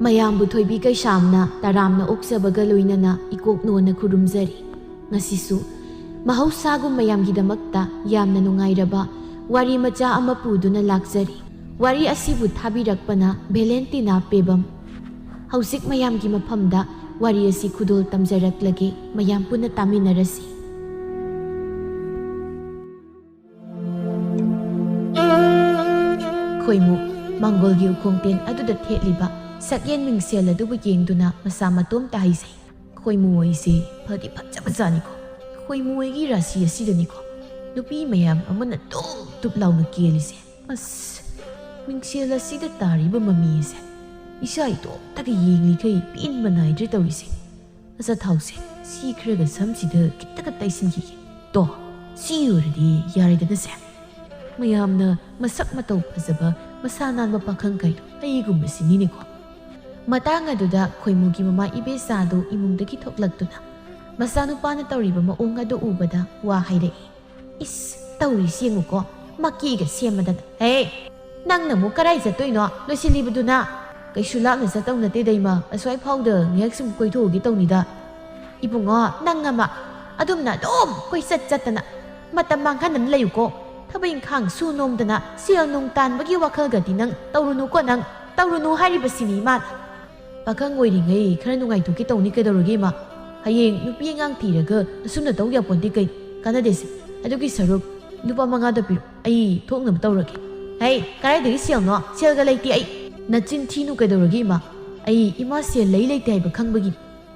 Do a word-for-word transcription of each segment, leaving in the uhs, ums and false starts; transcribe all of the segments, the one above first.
ꯃꯌꯥꯝꯕꯨ ꯊꯣꯏꯕꯤ ꯀꯩꯁꯥꯝꯅ ꯇꯔꯥꯝꯅ ꯑꯣꯛꯆꯕꯒ ꯂꯣꯏꯅꯅ ꯏꯀꯣꯛ ꯅꯣꯟꯅ ꯈꯨꯔꯨꯝꯖꯔꯤ꯫ ꯉꯁꯤꯁꯨ ꯃꯍꯧꯁꯥꯒꯨꯝ ꯃꯌꯥꯝꯒꯤꯗꯃꯛꯇ ꯌꯥꯝꯅ ꯅꯨꯡꯉꯥꯏꯔꯕ ꯋꯥꯔꯤ ꯃꯆꯥ ꯑꯃ ꯄꯨꯗꯨꯅ ꯂꯥꯛꯆꯔꯤ꯫ ꯋꯥꯔꯤ ꯑꯁꯤꯕꯨ ꯊꯥꯕꯤꯔꯛꯄꯅ ꯚꯦꯂꯦꯟꯇꯤꯅꯥ ꯄꯦꯕꯝ꯫ ꯍꯧꯖꯤꯛ ꯃꯌꯥꯝꯒꯤ ꯃꯐꯝꯗ ꯋꯥꯔꯤ ꯑꯁꯤ ꯈꯨꯗꯣꯜ ꯇꯝꯖꯔꯛꯂꯒꯦ, ꯃꯌꯥꯝ ꯄꯨꯟꯅ ꯇꯥꯃꯤꯟꯅꯔꯁꯤ꯫ ꯈꯣꯏꯃꯨ, ꯃꯪꯒꯣꯜꯒꯤ ꯎꯈꯣꯡꯇꯦꯟ ꯑꯗꯨꯗ ꯊꯦꯠꯂꯤꯕ ꯁꯛꯌꯦꯟ ꯃꯤꯡꯁꯦꯜ ꯑꯗꯨꯕꯨ ꯌꯦꯡꯗꯨꯅ ꯃꯁꯥ ꯃꯇꯣꯝꯇ ꯍꯥꯏꯖꯩ꯫ ꯈꯣꯏꯃꯨ ꯍꯣꯏꯁꯦ ꯐꯗꯤ ꯐꯖꯕꯖꯥꯠꯅꯤꯀꯣ꯫ ꯈꯣꯏꯃꯨ ꯍꯣꯏꯒꯤ ꯔꯥꯁꯤ ꯑꯁꯤꯗꯅꯤꯀꯣ ꯅꯨꯄꯤ ꯃꯌꯥꯝ ꯑꯃꯅ ꯇꯨꯞ ꯇꯨꯞ ꯂꯥꯎꯅ ꯀꯦꯜꯂꯤꯁꯦ꯫ ꯑꯁ, ꯃꯤꯡꯁꯦꯜ ꯑꯁꯤꯗ ꯇꯥꯔꯤꯕ ꯃꯃꯤ ꯑꯁꯦ ꯏꯁꯥ ꯏꯇꯣꯝꯇꯒ ꯌꯦꯡꯂꯤꯈꯩ ꯄꯦꯟꯕ ꯅꯥꯏꯗ꯭ꯔꯦ ꯇꯧꯔꯤꯁꯦ꯫ ꯑꯆꯥꯊꯥꯎꯁꯦ ꯁꯤ ꯈꯔꯒ ꯁꯝꯁꯤꯗ ꯈꯤꯇꯒ ꯇꯩꯁꯤꯟꯈꯤꯒꯦ꯫ ꯇꯣ, ꯁꯤ ꯑꯣꯏꯔꯗꯤ ꯌꯥꯔꯦꯗꯅꯁꯦ꯫ ꯃꯌꯥꯝꯅ ꯃꯁꯛ ꯃꯇꯧ ꯐꯖꯕ, ꯃꯁꯥ ꯅꯥꯟꯕ ꯄꯥꯈꯪ ꯀꯥꯏꯗꯣ ꯑꯩꯒꯨꯝꯕꯁꯤꯅꯤꯅꯦꯀꯣ꯫ ꯃꯇꯥꯡ ꯑꯗꯨꯗ ꯈꯣꯏꯃꯨꯒꯤ ꯃꯃꯥ ꯏꯕꯦꯆꯥꯗꯨ ꯏꯃꯨꯡꯗꯒꯤ ꯊꯣꯛꯂꯛꯇꯨꯅ ꯃꯆꯥꯅꯨꯄꯥꯅ ꯇꯧꯔꯤꯕ ꯃꯑꯣꯡ ꯑꯗꯨ ꯎꯕꯗ ꯋꯥ ꯍꯥꯏꯔꯛꯏ꯫ "ꯏꯁ, ꯇꯧꯔꯤꯁꯤ ꯌꯦꯡꯉꯨꯀꯣ, ꯃꯀꯤꯒ ꯁꯦꯝꯃꯗꯅ꯫ ꯍꯦ, ꯅꯪꯅ ꯑꯃꯨꯛ ꯀꯔꯥꯏ ꯆꯠꯇꯣꯏꯅꯣ ꯂꯣꯏꯁꯤꯜꯂꯤꯕꯗꯨꯅ? ꯀꯩꯁꯨ ꯂꯥꯞꯅ ꯆꯠꯇꯧ ꯅꯠꯇꯦ ꯗꯩꯃ, ꯑꯁ꯭ꯋꯥꯏ ꯐꯥꯎꯗ ꯉꯥꯏꯍꯥꯛ ꯁꯨꯝ ꯀꯣꯏꯊꯣꯛꯎꯒꯦ ꯇꯧꯅꯤꯗ꯫ ꯏꯕꯨꯡꯉꯣ, ꯅꯪ ꯑꯃ ꯑꯗꯨꯝꯅ ꯑꯗꯨꯝ ꯀꯣꯏꯆꯠ ꯆꯠꯇꯅ ꯃꯇꯝ ꯃꯥꯡꯍꯟꯗꯅ ꯂꯩꯌꯨꯀꯣ꯫ ꯊꯕꯛ ꯏꯪꯈꯥꯡ ꯁꯨ ꯅꯣꯝꯗꯅ ꯁꯦꯜ ꯅꯨꯡ ꯇꯥꯟꯕꯒꯤ ꯋꯥꯈꯜꯒꯗꯤ ꯅꯪ ꯇꯧꯔꯨꯅꯨꯀꯣ, ꯅꯪ ꯇꯧꯔꯨꯅꯨ ꯍꯥꯏꯔꯤꯕꯁꯤꯅꯤ ꯏꯃꯥꯅ꯫ ꯄꯥꯈꯪ ꯑꯣꯏꯔꯤꯉꯩ ꯈꯔ ꯅꯨꯡꯉꯥꯏꯊꯣꯛꯀꯦ ꯇꯧꯅꯤ, ꯀꯩꯗꯧꯔꯒꯦ ꯏꯃꯥ? ꯍꯌꯦꯡ ꯅꯨꯄꯤ ꯑꯉꯥꯡ ꯊꯤꯔꯒ ꯑꯁꯨꯝꯅ ꯇꯧ ꯌꯥꯄꯣꯟꯇꯦ ꯀꯩ? ꯀꯥꯟꯅꯗꯦꯁꯦ꯫ ꯑꯗꯨꯒꯤ ꯁꯔꯨꯛ ꯂꯨꯄꯥ ꯃꯉꯥꯗ ꯄꯤꯔꯣ, ꯑꯩ ꯊꯣꯛꯅꯕ ꯇꯧꯔꯒꯦ꯫" "ꯍꯩ, ꯀꯗꯥꯏꯗꯒꯤ ꯁꯦꯜꯅꯣ? ꯁꯦꯜꯒ ꯂꯩꯇꯦ ꯑꯩ꯫" "ꯅꯆꯤꯟ ꯊꯤꯅꯨ, ꯀꯩꯗꯧꯔꯒꯦ ꯏꯃꯥ? ꯑꯩ ꯏꯃꯥ ꯁꯦꯜ ꯂꯩ ꯂꯩꯇꯦ ꯍꯥꯏꯕ ꯈꯪꯕꯒꯤ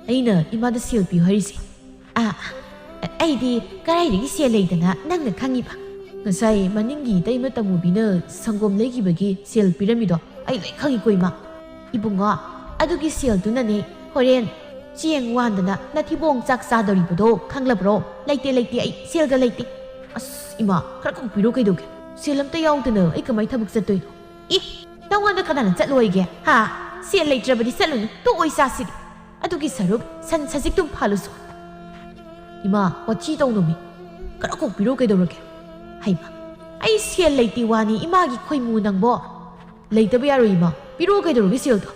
ꯑꯩꯅ ꯏꯃꯥꯗ ꯁꯦꯜ ꯄꯤꯌꯨ ꯍꯥꯏꯔꯤꯁꯦ꯫" "ꯑꯥ, ꯑꯩꯗꯤ ꯀꯗꯥꯏꯗꯒꯤ ꯁꯦꯜ ꯂꯩꯗꯅ ꯅꯪꯅ ꯈꯪꯉꯤꯕ?" "ꯉꯁꯥꯏ ꯃꯅꯤꯡꯒꯤ ꯏꯇꯩꯃ ꯇꯃꯨꯕꯤꯅ ꯁꯪꯒꯣꯝ ꯂꯩꯈꯤꯕꯒꯤ ꯁꯦꯜ ꯄꯤꯔꯝꯃꯤꯗꯣ ꯑꯩ ꯂꯣꯏ ꯈꯪꯉꯤꯀꯣ ꯏꯃꯥ꯫" "ꯏꯕꯨꯡꯉꯣ, ꯑꯗꯨꯒꯤ ꯁꯦꯜꯗꯨꯅꯅꯦ ꯍꯣꯔꯦꯟ ꯆꯦꯡ ꯋꯥꯟꯗꯅ ꯅꯊꯤꯕꯣꯡ ꯆꯥꯛ ꯆꯥꯗꯧꯔꯤꯕꯗꯣ ꯈꯪꯂꯕ꯭ꯔꯣ?" "ꯂꯩꯇꯦ, ꯂꯩꯇꯦ, ꯑꯩ ꯁꯦꯜꯒ ꯂꯩꯇꯦ꯫" "ꯑꯁ ꯏꯃꯥ, ꯈꯔ ꯈꯪꯕꯤꯔꯣ ꯀꯩꯗꯧꯒꯦ? ꯁꯦꯜ ꯑꯝꯇ ꯌꯥꯎꯗꯅ ꯑꯩ ꯀꯃꯥꯏ ꯊꯕꯛ ꯆꯠꯇꯣꯏꯅꯣ?" "ꯏ, ꯅꯪꯉꯣꯟꯗ ꯀꯅꯥꯅ ꯆꯠꯂꯣ ꯍꯥꯏꯒꯦ? ꯍꯥ? ꯁꯦꯜ ꯂꯩꯇ꯭ꯔꯕꯗꯤ ꯆꯠꯂꯨꯅꯨ, ꯇꯣꯛꯑꯣ ꯏꯆꯥꯁꯤꯗꯤ꯫ ꯑꯗꯨꯒꯤ ꯁꯔꯨꯛ ꯁꯟ ꯁꯖꯤꯛꯇꯨꯝ ꯐꯥꯜꯂꯨꯁꯨ꯫" "ꯏꯃꯥ, ꯋꯥꯊꯤ ꯇꯧꯅꯨꯃꯤ꯫ ꯈꯔ ꯀꯣꯛꯄꯤꯔꯣ ꯀꯩꯗꯧꯔꯒꯦ?" ꯍꯩꯃꯥ, ꯑꯩ ꯁꯦꯜ ꯂꯩꯇꯦ ꯋꯥꯅꯤ, ꯏꯃꯥꯒꯤ ꯈꯣꯏꯃꯨ ꯅꯪꯕꯣ꯫ "ꯂꯩꯇꯕ ꯌꯥꯔꯣꯏ ꯏꯃꯥ, ꯄꯤꯔꯛꯑꯣ ꯀꯩꯗꯧꯔꯒꯦ ꯁꯦꯜꯗꯣ?"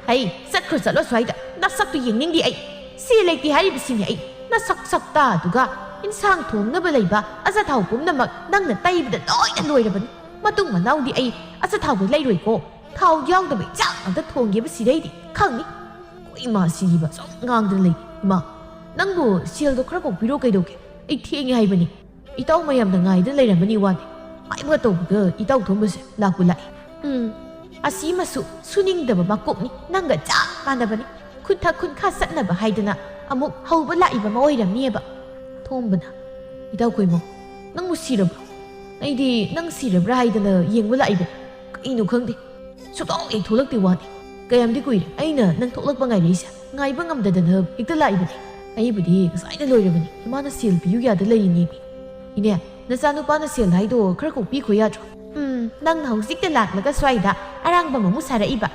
"ꯍꯩ, ꯆꯠꯈ꯭ꯔꯣ ꯆꯠꯂꯣ ꯁ꯭ꯋꯥꯏꯗ, ꯅꯁꯛꯇꯨ ꯌꯦꯡꯅꯤꯡꯗꯦ ꯑꯩ꯫ ꯁꯦꯜ ꯂꯩꯇꯦ ꯍꯥꯏꯔꯤꯕꯁꯤꯅꯤ ꯑꯩ꯫ ꯅꯁꯛ ꯁꯛꯇꯥꯗꯨꯒ ꯏꯟꯁꯥꯡ ꯊꯣꯡꯅꯕ ꯂꯩꯕ ꯑꯆꯥꯊꯥꯎ ꯄꯨꯝꯅꯃꯛ ꯅꯪꯅ ꯇꯩꯕꯗ ꯂꯣꯏꯅ ꯂꯣꯏꯔꯕꯅꯤ꯫ ꯃꯇꯨꯡ ꯃꯅꯥꯎꯗꯤ ꯑꯩ ꯑꯆꯥꯊꯥꯎꯒ ꯂꯩꯔꯣꯏꯀꯣ꯫ ꯊꯥꯎ ꯌꯥꯎꯗꯕ ꯏꯟꯁꯥꯡ ꯉꯥꯛꯇ ꯊꯣꯡꯒꯦꯕ ꯁꯤꯗꯩꯗꯤ, ꯈꯪꯅꯤ?" "ꯀꯣ ꯏꯃꯥ ꯁꯤꯔꯤꯕ, ꯁꯨꯝ ꯉꯥꯡꯗꯅ ꯂꯩ꯫ ꯏꯃꯥ, ꯅꯪꯕꯨ ꯁꯦꯜꯗꯣ ꯈꯔ ꯀꯣꯛꯄꯤꯔꯣ ꯀꯩꯗꯧꯒꯦ? ꯑꯩ ꯊꯦꯡꯉꯦ ꯍꯥꯏꯕꯅꯤ꯫ ꯏꯇꯥꯎ ꯃꯌꯥꯝꯅ ꯉꯥꯏꯗ ꯂꯩꯔꯝꯃꯅꯤ ꯋꯥꯅꯤ꯫ ꯍꯥꯏꯕꯒ ꯇꯧꯕꯒ ꯏꯇꯥꯎ ꯊꯣꯝꯕꯁꯦ ꯂꯥꯛꯄꯨ ꯂꯥꯛꯑꯦ꯫ ꯎꯝ, ꯑꯁꯤꯃꯁꯨ ꯁꯨꯅꯤꯡꯗꯕ ꯃꯀꯣꯛꯅꯤ, ꯅꯪꯒ ꯆꯞ ꯃꯥꯟꯅꯕꯅꯤ꯫ ꯈꯨꯠꯊ ꯈꯨꯟꯈꯥ ꯆꯠꯅꯕ ꯍꯥꯏꯗꯅ ꯑꯃꯨꯛ ꯍꯧꯕ ꯂꯥꯛꯏꯕ ꯑꯃ ꯑꯣꯏꯔꯝꯅꯤꯕ꯫" ꯊꯣꯝꯕꯅ, "ꯏꯇꯥꯎ ꯈꯣꯏꯃꯣ, ꯅꯪꯕꯨ ꯁꯤꯔꯕ꯭ꯔꯣ? ꯑꯩꯗꯤ ꯅꯪ ꯁꯤꯔꯕ꯭ꯔꯥ ꯍꯥꯏꯗꯅ ꯌꯦꯡꯕ ꯂꯥꯛꯏꯕꯅꯤ꯫ ꯀꯩꯅꯣ ꯈꯪꯗꯦ, ꯁꯨꯛꯊꯣꯛ ꯍꯦꯛ ꯊꯣꯛꯂꯛꯇꯦ ꯋꯥꯅꯤ꯫ ꯀꯌꯥꯝꯗꯤ ꯀꯨꯏꯔꯦ ꯑꯩꯅ ꯅꯪ ꯊꯣꯛꯂꯛꯄ ꯉꯥꯏꯔꯛꯏꯁꯦ꯫ ꯉꯥꯏꯕ ꯉꯝꯗꯗꯅ ꯍꯦꯛꯇ ꯂꯥꯛꯏꯕꯅꯤ꯫ ꯑꯩꯕꯨꯗꯤ ꯉꯁꯥꯏꯅ ꯂꯣꯏꯔꯕꯅꯤ, ꯏꯃꯥꯅ ꯁꯦꯜ ꯄꯤꯌꯨ ꯌꯥꯗ ꯂꯩꯔꯤꯅꯦꯃꯤ꯫ ꯏꯅꯦ, ꯅꯆꯥꯅꯨꯄꯥꯅ ꯁꯦꯜ ꯍꯥꯏꯗꯣ ꯈꯔ ꯀꯣꯛꯄꯤꯈꯣ ꯌꯥꯗ꯭ꯔꯣ?" "ꯎꯝ, ꯅꯪꯅ ꯍꯧꯖꯤꯛꯇ ꯂꯥꯛꯂꯒ ꯁ꯭ꯋꯥꯏꯗ ꯑꯔꯥꯡꯕ ꯑꯃꯨꯛ ꯁꯥꯔꯛꯏꯕ꯫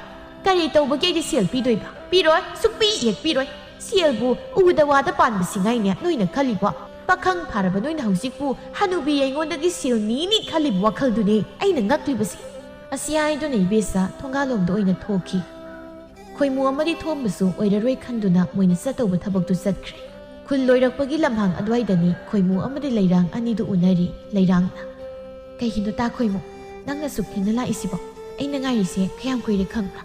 ꯀꯔꯤ ꯇꯧꯕꯒꯤ ꯑꯩꯗꯤ ꯁꯦꯜ ꯄꯤꯗꯣꯏꯕ? ꯄꯤꯔꯣꯏ, ꯁꯨꯛꯄꯤ ꯍꯦꯛ ꯄꯤꯔꯣꯏ꯫ ꯁꯦꯜꯕꯨ ꯎꯗ ꯋꯥꯗ ꯄꯥꯟꯕꯁꯤ ꯉꯥꯏꯅꯦ ꯅꯣꯏꯅ ꯈꯜꯂꯤꯕꯣ? ꯄꯥꯈꯪ ꯐꯥꯔꯕ ꯅꯣꯏꯅ ꯍꯧꯖꯤꯛꯄꯨ ꯍꯅꯨꯕꯤ ꯑꯩꯉꯣꯟꯗꯒꯤ ꯁꯦꯜ ꯅꯤꯅꯤ ꯈꯜꯂꯤꯕ ꯋꯥꯈꯜꯗꯨꯅꯤ ꯑꯩꯅ ꯉꯛꯂꯤꯕꯁꯤ꯫" ꯑꯁꯤ ꯍꯥꯏꯗꯨꯅ ꯏꯕꯦꯁꯥ ꯊꯣꯡꯒꯥꯜꯂꯣꯝꯗ ꯑꯣꯏꯅ ꯊꯣꯛꯈꯤ꯫ ꯈꯣꯏꯃꯨ ꯑꯃꯗꯤ ꯊꯣꯝꯕꯁꯨ ꯑꯣꯏꯔꯔꯣꯏ ꯈꯟꯗꯨꯅ ꯃꯣꯏꯅ ꯆꯠꯇꯧꯕ ꯊꯕꯛꯇꯨ ꯆꯠꯈ꯭ꯔꯦ꯫ ꯈꯨꯜ ꯂꯣꯏꯔꯛꯄꯒꯤ ꯂꯝꯍꯥꯡ ꯑꯗꯨꯋꯥꯏꯗꯅꯤ ꯈꯣꯏꯃꯨ ꯑꯃꯗꯤ ꯂꯩꯔꯥꯡ ꯑꯅꯤꯗꯨ ꯎꯅꯔꯤ꯫ ꯂꯩꯔꯥꯡꯅ, "ꯀꯩꯒꯤꯅꯣ ꯇꯥ ꯈꯣꯏꯃꯨ, ꯅꯪꯅ ꯁꯨꯛ ꯊꯦꯡꯅ ꯂꯥꯛꯏꯁꯤꯕꯣ? ꯑꯩꯅ ꯉꯥꯏꯔꯤꯁꯦ ꯀꯌꯥꯝ ꯀꯨꯏꯔꯦ ꯈꯪꯕ꯭ꯔꯥ?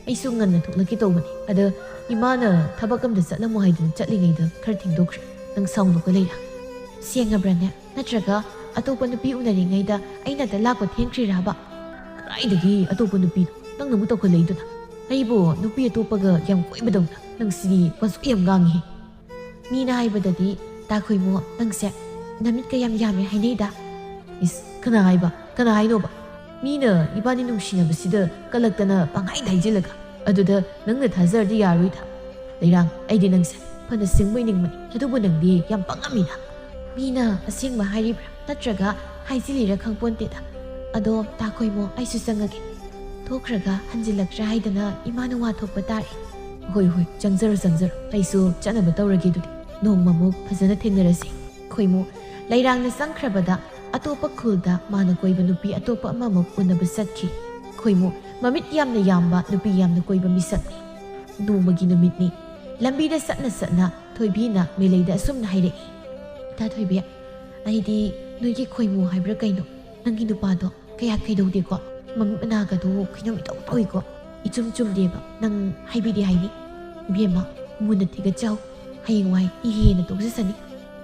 ꯑꯩꯁꯨ ꯉꯟꯅ ꯊꯣꯛꯂꯛꯀꯦ ꯇꯧꯕꯅꯤ꯫ ꯑꯗ ꯏꯃꯥꯅ ꯊꯕꯛ ꯑꯝꯗ ꯆꯠꯂꯝꯃꯣ ꯍꯥꯏꯗꯨꯅ ꯆꯠꯂꯤꯉꯩꯗ ꯈꯔ ꯊꯦꯡꯗꯣꯛꯈ꯭ꯔꯦ꯫ ꯅꯪ ꯁꯥꯎꯅꯨꯀꯣ ꯂꯩꯔꯥꯡ꯫ ꯁꯦꯡꯉꯕ꯭ꯔꯅꯦ? ꯅꯠꯇ꯭ꯔꯒ ꯑꯇꯣꯞꯄ ꯅꯨꯄꯤ ꯎꯅꯔꯤꯉꯩꯗ ꯑꯩꯅ ꯑꯗ ꯂꯥꯛꯄ ꯊꯦꯡꯈ꯭ꯔꯤꯔꯕ?" "ꯀꯗꯥꯏꯗꯒꯤ ꯑꯇꯣꯞꯄ ꯅꯨꯄꯤꯅꯣ? ꯅꯪꯅ ꯑꯃꯨꯛ ꯇꯧꯈꯠꯂꯛꯏꯗꯨꯅ꯫ ꯑꯩꯕꯨ ꯅꯨꯄꯤ ꯑꯇꯣꯞꯄꯒ ꯌꯥꯝ ꯀꯣꯏꯕꯗꯧꯅ꯫ ꯅꯪ ꯁꯤꯗꯤ ꯋꯥꯁꯨ ꯌꯥꯝ ꯉꯥꯡꯉꯤꯍꯦ꯫ ꯃꯤꯅ ꯍꯥꯏꯕꯗꯗꯤ ꯇꯥ ꯈꯣꯏꯃꯨ, ꯅꯪꯁꯦ ꯅꯃꯤꯠꯀ ꯌꯥꯝ ꯌꯥꯝꯃꯦ ꯍꯥꯏꯅꯩꯗ꯫" "ꯏꯁ, ꯀꯅꯥ ꯍꯥꯏꯕ? ꯀꯅꯥ ꯍꯥꯏꯅꯣꯕ? ꯃꯤꯅ ꯏꯕꯥꯅꯤ ꯅꯨꯡꯁꯤꯅꯕꯁꯤꯗ ꯀꯜꯂꯛꯇꯅ ꯄꯪꯍꯥꯏꯗ ꯍꯥꯏꯖꯤꯜꯂꯒ, ꯑꯗꯨꯗ ꯅꯪꯅ ꯊꯥꯖꯔꯗꯤ ꯌꯥꯔꯣꯏꯗ꯫ ꯂꯩꯔꯥꯡ, ꯑꯩꯗꯤ ꯅꯪꯁꯦ ꯐꯅ ꯁꯤꯡꯕꯣꯏ ꯅꯤꯡꯕꯅꯤ, ꯑꯗꯨꯕꯨ ꯅꯪꯗꯤ ꯌꯥꯝ ꯄꯪꯉꯝꯃꯤꯅ꯫ ꯃꯤꯅ ꯑꯁꯦꯡꯕ ꯍꯥꯏꯔꯤꯕ꯭ꯔꯥ ꯅꯠꯇ꯭ꯔꯒ ꯍꯥꯏꯖꯤꯜꯂꯤꯔꯥ ꯈꯪꯄꯣꯟꯇꯦꯗ꯫ ꯑꯗꯣ ꯇꯥ ꯈꯣꯏꯃꯨ, ꯑꯩꯁꯨ ꯆꯪꯉꯒꯦ꯫ ꯊꯣꯛꯈ꯭ꯔꯒ ꯍꯟꯖꯤꯜꯂꯛꯇ꯭ꯔꯥ ꯍꯥꯏꯗꯅ ꯏꯃꯥꯅ ꯋꯥ ꯊꯣꯛꯄ ꯇꯥꯔꯦ꯫" "ꯍꯣꯏ, ꯍꯣꯏ, ꯆꯪꯖꯔꯣ, ꯆꯪꯖꯔꯣ꯫ ꯑꯩꯁꯨ ꯆꯠꯅꯕ ꯇꯧꯔꯒꯦ ꯑꯗꯨꯗꯤ꯫" ꯅꯣꯡꯃꯃꯨꯛ ꯐꯖꯅ ꯊꯦꯡꯅꯔꯁꯤ꯫ ꯈꯣꯏꯃꯨ ꯂꯩꯔꯥꯡꯅ ꯆꯪꯈ꯭ꯔꯕꯗ ꯑꯇꯣꯞꯄ ꯈꯨꯜꯗ ꯃꯥꯅ ꯀꯣꯏꯕ ꯅꯨꯄꯤ ꯑꯇꯣꯞꯄ ꯑꯃꯃꯨꯛ ꯎꯅꯕ ꯆꯠꯈꯤ꯫ ꯈꯣꯏꯃꯨ ꯃꯃꯤꯠ ꯌꯥꯝꯅ ꯌꯥꯝꯕ, ꯅꯨꯄꯤ ꯌꯥꯝꯅ ꯀꯣꯏꯕ ꯃꯤꯁꯛꯅꯤ꯫ ꯅꯣꯡꯃꯒꯤ ꯅꯨꯃꯤꯠꯅꯤ꯫ ꯂꯝꯕꯤꯗ ꯆꯠꯅ ꯆꯠꯅ ꯊꯣꯏꯕꯤꯅ ꯃꯦꯂꯩꯗ ꯑꯁꯨꯝꯅ ꯍꯥꯏꯔꯛꯏ, "ꯏꯇꯥ ꯊꯣꯏꯕꯤ, ꯑꯩꯗꯤ ꯅꯣꯏꯒꯤ ꯈꯣꯏꯃꯨ ꯍꯥꯏꯕ꯭ꯔꯥ ꯀꯩꯅꯣ, ꯅꯪꯒꯤ ꯅꯨꯄꯥꯗꯣ ꯀꯌꯥ ꯀꯩꯗꯧꯗꯦꯀꯣ? ꯃꯃꯤꯠ ꯃꯅꯥꯒꯗꯣ ꯀꯩꯅꯣꯝ ꯏꯇꯧ ꯇꯧꯏꯀꯣ? ꯏꯆꯨꯝ ꯆꯨꯝꯗꯦꯕ꯫ ꯅꯪ ꯍꯥꯏꯕꯤꯗꯦ ꯍꯥꯏꯅꯤ? ꯏꯕꯦꯝꯃ, ꯃꯨꯟꯅ ꯊꯤꯒꯠꯆꯧ꯫ ꯍꯌꯦꯡꯋꯥꯏ ꯏꯍꯦꯟꯅ ꯇꯣꯛꯆꯁꯅꯤ꯫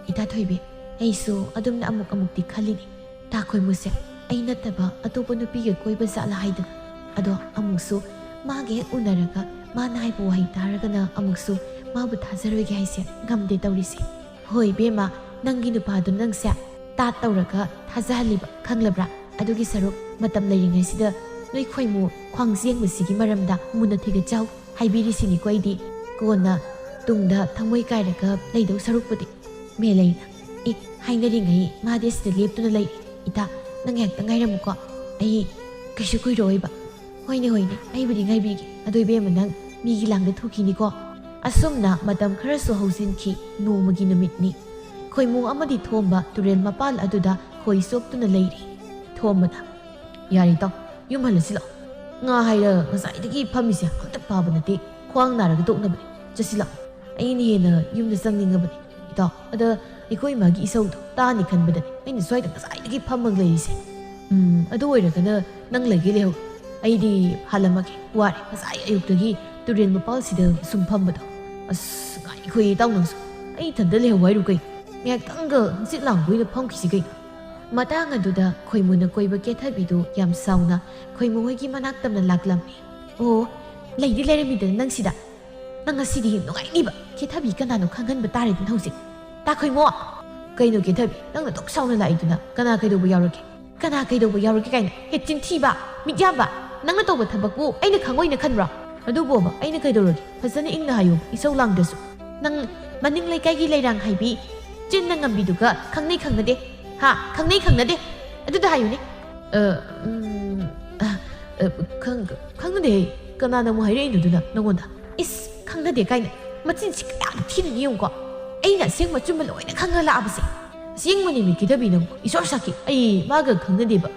ꯏꯇꯥ ꯊꯣꯏꯕꯤ, ꯑꯩꯁꯨ ꯑꯗꯨꯝꯅ ꯑꯃꯨꯛ ꯑꯃꯨꯛꯇꯤ ꯈꯜꯂꯤꯅꯤ꯫ ꯇꯥ ꯈꯣꯏꯃꯨꯁꯦ ꯑꯩ ꯅꯠꯇꯕ ꯑꯇꯣꯞꯄ ꯅꯨꯄꯤꯒ ꯀꯣꯏꯕ ꯖꯥꯠꯂ ꯍꯥꯏꯗꯅ꯫ ꯑꯗꯣ ꯑꯃꯨꯛꯁꯨ ꯃꯥꯒ ꯍꯦꯛ ꯎꯅꯔꯒ ꯃꯥꯅ ꯍꯥꯏꯕ ꯋꯥꯍꯩ ꯇꯥꯔꯒꯅ ꯑꯃꯨꯛꯁꯨ ꯃꯥꯕꯨ ꯊꯥꯖꯔꯣꯏꯒꯦ ꯍꯥꯏꯁꯦ ꯉꯝꯗꯦ ꯇꯧꯔꯤꯁꯦ꯫ ꯍꯣꯏ ꯏꯕꯦꯝꯃ, ꯅꯪꯒꯤ ꯅꯨꯄꯥꯗꯨ ꯅꯪꯁꯦ ꯇꯥꯠ ꯇꯧꯔꯒ ꯊꯥꯖꯍꯜꯂꯤꯕ, ꯈꯪꯂꯕ꯭ꯔꯥ? ꯑꯗꯨꯒꯤ ꯁꯔꯨꯛ ꯃꯇꯝ ꯂꯩꯔꯤꯉꯩꯁꯤꯗ ꯅꯣꯏ ꯈꯣꯏꯃꯨ ꯈ꯭ꯋꯥꯡꯖꯦꯡꯕꯁꯤꯒꯤ ꯃꯔꯝꯗ ꯃꯨꯟꯅ ꯊꯤꯒꯠꯆꯧ ꯍꯥꯏꯕꯤꯔꯤꯁꯤꯅꯤꯀꯣ ꯑꯩꯗꯤ꯫ ꯀꯣꯟꯅ ꯇꯨꯡꯗ ꯊꯃꯣꯏ ꯀꯥꯏꯔꯒ ꯂꯩꯗꯧ ꯁꯔꯨꯛꯄꯨꯗꯤ꯫ ꯃꯦꯂꯩꯅ, "ꯑꯦ, ꯍꯥꯏꯅꯔꯤꯉꯩ ꯃꯥꯗꯤ ꯑꯁꯤꯗ ꯂꯦꯞꯇꯨꯅ ꯂꯩ꯫ ꯏꯇꯥ, ꯅꯪ ꯉꯥꯏꯍꯥꯛꯇꯪ ꯉꯥꯏꯔꯝꯃꯨꯀꯣ, ꯑꯩ ꯀꯩꯁꯨ ꯀꯨꯏꯔꯣꯏꯕ꯫" "ꯍꯣꯏꯅꯦ, ꯍꯣꯏꯅꯦ, ꯑꯩꯕꯨꯗꯤ ꯉꯥꯏꯕꯤꯒꯦ꯫ ꯑꯗꯣ ꯏꯕꯦꯝꯃ, ꯅꯪ ꯃꯤꯒꯤ ꯂꯥꯡꯗ ꯊꯨꯈꯤꯅꯤꯀꯣ꯫" ꯑꯁꯨꯝꯅ ꯃꯇꯝ ꯈꯔꯁꯨ ꯍꯧꯖꯤꯟꯈꯤ꯫ ꯅꯣꯡꯃꯒꯤ ꯅꯨꯃꯤꯠꯅꯤ꯫ ꯈꯣꯏꯃꯨ ꯑꯃꯗꯤ ꯊꯣꯝꯕ ꯇꯨꯔꯦꯜ ꯃꯄꯥꯜ ꯑꯗꯨꯗ ꯈꯣꯏ ꯆꯣꯞꯇꯨꯅ ꯂꯩꯔꯤ꯫ ꯊꯣꯝꯕꯅ, "ꯌꯥꯔꯦ ꯏꯇꯥꯎ, ꯌꯨꯝ ꯍꯜꯂꯁꯤ ꯂꯥꯛꯑꯣ꯫ ꯉꯥ ꯍꯥꯏꯔ ꯉꯁꯥꯏꯗꯒꯤ ꯐꯝꯃꯤꯁꯦ ꯑꯝꯇ ꯄꯥꯕ ꯅꯠꯇꯦ꯫ ꯈ꯭ꯋꯥꯡ ꯅꯥꯔꯒ ꯇꯣꯛꯅꯕꯅꯦ꯫ ꯆꯠꯁꯤ ꯂꯥꯛꯑꯣ꯫ ꯑꯩꯅ ꯍꯦꯟꯅ ꯌꯨꯝꯗ ꯆꯪꯅꯤꯡꯉꯕꯅꯦ ꯏꯇꯥꯎ꯫ ꯑꯗ ꯑꯩꯈꯣꯏ ꯏꯃꯥꯒꯤ ꯏꯁꯧꯗꯣ ꯇꯥꯅꯤ ꯈꯟꯕꯗꯅꯦ ꯑꯩꯅ ꯁ꯭ꯋꯥꯏꯗ ꯉꯁꯥꯏꯗꯒꯤ ꯐꯝꯃꯒ ꯂꯩꯔꯤꯁꯦ꯫ ꯎꯝ, ꯑꯗꯨ ꯑꯣꯏꯔꯒꯅ ꯅꯪ ꯂꯩꯒꯦ ꯂꯩꯍꯧ꯫ ꯑꯩꯗꯤ ꯍꯜꯂꯝꯃꯒꯦ, ꯋꯥꯔꯦ꯫ ꯉꯁꯥꯏ ꯑꯌꯨꯛꯇꯒꯤ ꯇꯨꯔꯦꯜ ꯃꯄꯥꯜꯁꯤꯗ ꯁꯨꯝ ꯐꯝꯕꯗꯣ꯫ ꯑꯁ, ꯉꯥꯏꯈꯣ ꯏꯇꯥꯎ ꯅꯪꯁꯨ꯫ ꯑꯩ ꯏꯊꯟꯇ ꯂꯩꯍꯧ ꯍꯥꯏꯔꯨ ꯀꯩꯅꯣ? ꯉꯥꯏꯍꯥꯛꯇꯪꯒ ꯍꯪꯆꯤꯠ ꯂꯥꯡꯕ ꯑꯣꯏꯅ ꯐꯝꯈꯤꯁꯤ ꯀꯩꯅꯣ?" ꯃꯇꯥꯡ ꯑꯗꯨꯗ ꯈꯣꯏꯃꯨꯅ ꯀꯣꯏꯕ ꯀꯦꯊꯕꯤꯗꯨ ꯌꯥꯝ ꯁꯥꯎꯅ ꯈꯣꯏꯃꯨ ꯍꯣꯏꯒꯤ ꯃꯅꯥꯛ ꯇꯝꯅ ꯂꯥꯛꯂꯝꯃꯤ꯫ "ꯑꯣ, ꯂꯩꯗꯤ ꯂꯩꯔꯝꯃꯤꯗꯅ ꯅꯪ ꯁꯤꯗ꯫ ꯅꯪ ꯉꯁꯤꯗꯤ ꯅꯨꯡꯉꯥꯏꯅꯤꯕ꯫ ꯀꯦꯊꯕꯤ ꯀꯅꯥꯅꯣ ꯈꯪꯍꯟꯕ ꯇꯥꯔꯦꯗꯅ ꯍꯧꯖꯤꯛ꯫ ꯇꯥ ꯈꯣꯏꯃꯨ!" "ꯀꯩꯅꯣ ꯀꯦꯊꯕꯤ? ꯅꯪꯅ ꯑꯗꯨꯛ ꯁꯥꯎꯅ ꯂꯥꯛꯏꯗꯨꯅ ꯀꯅꯥ ꯀꯩꯗꯧꯕ ꯌꯥꯎꯔꯒꯦ?" "ꯀꯅꯥ ꯀꯩꯗꯧꯕ ꯌꯥꯎꯔꯒꯦ ꯀꯥꯏꯅ? ꯍꯦ, ꯆꯤꯟꯊꯤꯕ, ꯃꯤꯠꯌꯥꯝꯕ! ꯅꯪꯅ ꯇꯧꯕ ꯊꯕꯛꯄꯨ ꯑꯩꯅ ꯈꯪꯉꯣꯏꯅ ꯈꯟꯕ꯭ꯔꯣ? ꯑꯗꯨꯕꯨꯕ ꯑꯩꯅ ꯀꯩꯗꯧꯔꯒꯦ? ꯐꯖꯅ ꯏꯪꯅ ꯍꯥꯏꯌꯨ, ꯏꯁꯧ ꯂꯥꯡꯗ꯭ꯔꯁꯨ꯫ ꯅꯪ ꯃꯅꯤꯡ ꯂꯩꯀꯥꯏꯒꯤ ꯂꯩꯔꯥꯡ ꯍꯥꯏꯕꯤ ꯆꯤꯟꯅ ꯉꯝꯕꯤꯗꯨꯒ ꯈꯪꯅꯩ ꯈꯪꯅꯗꯦ? ꯍꯥ? ꯈꯪꯅꯩ ꯈꯪꯅꯗꯦ? ꯑꯗꯨꯗ ꯍꯥꯏꯌꯨꯅꯦ꯫" "ꯑ, ꯎꯝ, ꯑ, ꯑ, ꯈꯪ-, ꯈꯪꯅꯗꯦꯍꯦ꯫ ꯀꯅꯥꯅ ꯑꯃꯨꯛ ꯍꯥꯏꯔꯛꯏꯅꯣ ꯑꯗꯨꯅ ꯅꯪꯉꯣꯟꯗ?" "ꯏꯁ, ꯈꯪꯅꯗꯦ ꯀꯥꯏꯅ꯫ ꯃꯆꯤꯟꯁꯤ ꯀꯌꯥꯝ ꯊꯤꯔꯤꯅꯤ ꯌꯦꯡꯉꯨꯀꯣ꯫ ꯑꯩ ꯑꯩꯅ ꯑꯁꯦꯡꯕ ꯑꯆꯨꯝꯕ ꯂꯣꯏꯅ ꯈꯪꯉ ꯂꯥꯛꯑꯕꯁꯦ꯫ ꯑꯁꯦꯡꯕꯅꯦꯃꯤ ꯀꯦꯊꯕꯤ, ꯅꯪꯕꯨ ꯏꯁꯣꯔ ꯁꯥꯈꯤ, ꯑꯩ ꯃꯥꯒ ꯈꯪꯅꯗꯦꯕ꯫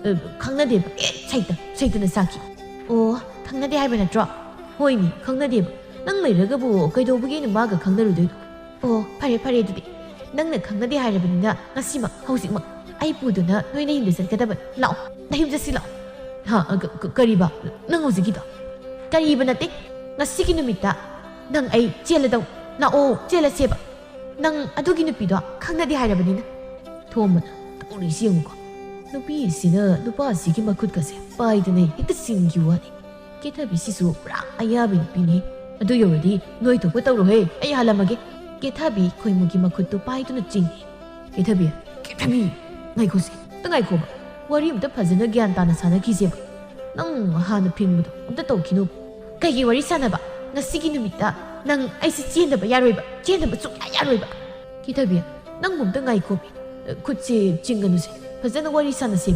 ꯑ, ꯈꯪꯅꯗꯦꯕ꯫ ꯑꯦ, ꯁꯩꯇ, ꯁꯩꯇꯅ ꯁꯥꯈꯤ꯫ ꯑꯣ, ꯈꯪꯅꯗꯦ ꯍꯥꯏꯕ ꯅꯠꯇ꯭ꯔꯣ? ꯍꯣꯏꯅꯦ, ꯈꯪꯅꯗꯦꯕ꯫ ꯅꯪ ꯂꯩꯔꯒꯕꯨ ꯀꯩꯗꯧꯕꯒꯤ ꯑꯩꯅ ꯃꯥꯒ ꯈꯪꯅꯔꯨꯗꯣꯏꯅꯣ? ꯑꯣ, ꯐꯔꯦ, ꯐꯔꯦ ꯑꯗꯨꯗꯤ꯫ ꯅꯪꯅ ꯈꯪꯅꯗꯦ ꯍꯥꯏꯔꯕꯅꯤꯅ ꯉꯁꯤꯃꯛ, ꯍꯧꯖꯤꯛꯃꯛ ꯑꯩ ꯄꯨꯗꯨꯅ ꯅꯣꯏ ꯅꯌꯨꯝꯗ ꯆꯠꯀꯗꯕꯅꯤ꯫ ꯂꯥꯛꯑꯣ, ꯅꯌꯨꯝ ꯆꯠꯁꯤ ꯂꯥꯛꯑꯣ꯫ ꯍꯥ, ꯑ, ꯀ-, ꯀ-, ꯀꯔꯤꯕ? ꯅꯪ ꯍꯧꯖꯤꯛꯀꯤꯗꯣ? ꯀꯔꯤꯕ ꯅꯠꯇꯦ꯫ ꯉꯁꯤꯒꯤ ꯅꯨꯃꯤꯠꯇ ꯅꯪ ꯑꯩ ꯆꯦꯜꯂꯗꯧ꯫ ꯂꯥꯛꯑꯣ, ꯆꯦꯜꯂꯁꯦꯕ꯫ ꯅꯪ ꯑꯗꯨꯒꯤ ꯅꯨꯄꯤꯗꯣ ꯈꯪꯅꯗꯦ ꯍꯥꯏꯔꯕꯅꯤꯅ꯫ ꯊꯣꯝꯕꯅ ꯇꯧꯔꯤꯁꯤ ꯌꯦꯡꯉꯨꯀꯣ꯫ ꯅꯨꯄꯤꯁꯤꯅ ꯅꯨꯄꯥꯁꯤꯒꯤ ꯃꯈꯨꯠꯀꯁꯦ ꯄꯥꯏꯗꯅ ꯍꯦꯛꯇ ꯆꯤꯡꯈꯤꯕ ꯋꯥꯅꯤ꯫ ꯀꯦꯊꯕꯤꯁꯤꯁꯨ ꯄꯨꯔꯥ ꯑꯌꯥꯕꯤ ꯅꯨꯄꯤꯅꯤ꯫ ꯑꯗꯨ ꯌꯧꯔꯗꯤ ꯅꯣꯏ ꯊꯣꯛꯄ ꯇꯧꯔꯣꯍꯦ, ꯑꯩ ꯍꯥꯜꯂꯝꯃꯒꯦ꯫ ꯀꯦꯊꯕꯤ ꯈꯣꯏꯃꯨꯒꯤ ꯃꯈꯨꯠꯇꯨ ꯄꯥꯏꯗꯨꯅ ꯆꯤꯡꯉꯤ꯫ ꯀꯦꯊꯕꯤ, ꯀꯦꯊꯕꯤ, ꯉꯥꯏꯈꯣꯁꯦ, ꯑꯝꯇ ꯉꯥꯏꯈꯣꯕ꯫ ꯋꯥꯔꯤ ꯑꯝꯇ ꯐꯖꯅ ꯒ꯭ꯌꯥꯟ ꯇꯥꯅ ꯁꯥꯟꯅꯈꯤꯁꯦꯕ꯫ ꯅꯪ ꯍꯥꯟꯅ ꯐꯤꯡꯕꯗꯣ ꯑꯝꯇ ꯇꯧꯈꯤꯅꯣ꯫ ꯀꯩꯒꯤ ꯋꯥꯔꯤ ꯁꯥꯟꯅꯕ? ꯉꯁꯤꯒꯤ ꯅꯨꯃꯤꯠꯇ ꯅꯪ ꯑꯩꯁꯦ ꯆꯦꯟꯗꯕ ꯌꯥꯔꯣꯏꯕ, ꯆꯦꯟꯗꯕ ꯁꯨꯡꯌꯥ ꯌꯥꯔꯣꯏꯕ꯫ ꯀꯦꯊꯕꯤ, ꯅꯪꯕꯨ ꯑꯝꯇ ꯉꯥꯏꯈꯣꯃꯤ꯫ ꯈꯨꯠꯁꯦ ꯆꯤꯡꯒꯅꯨꯁꯦ, ꯐꯖꯅ ꯋꯥꯔꯤ ꯁꯥꯟꯅꯁꯦ꯫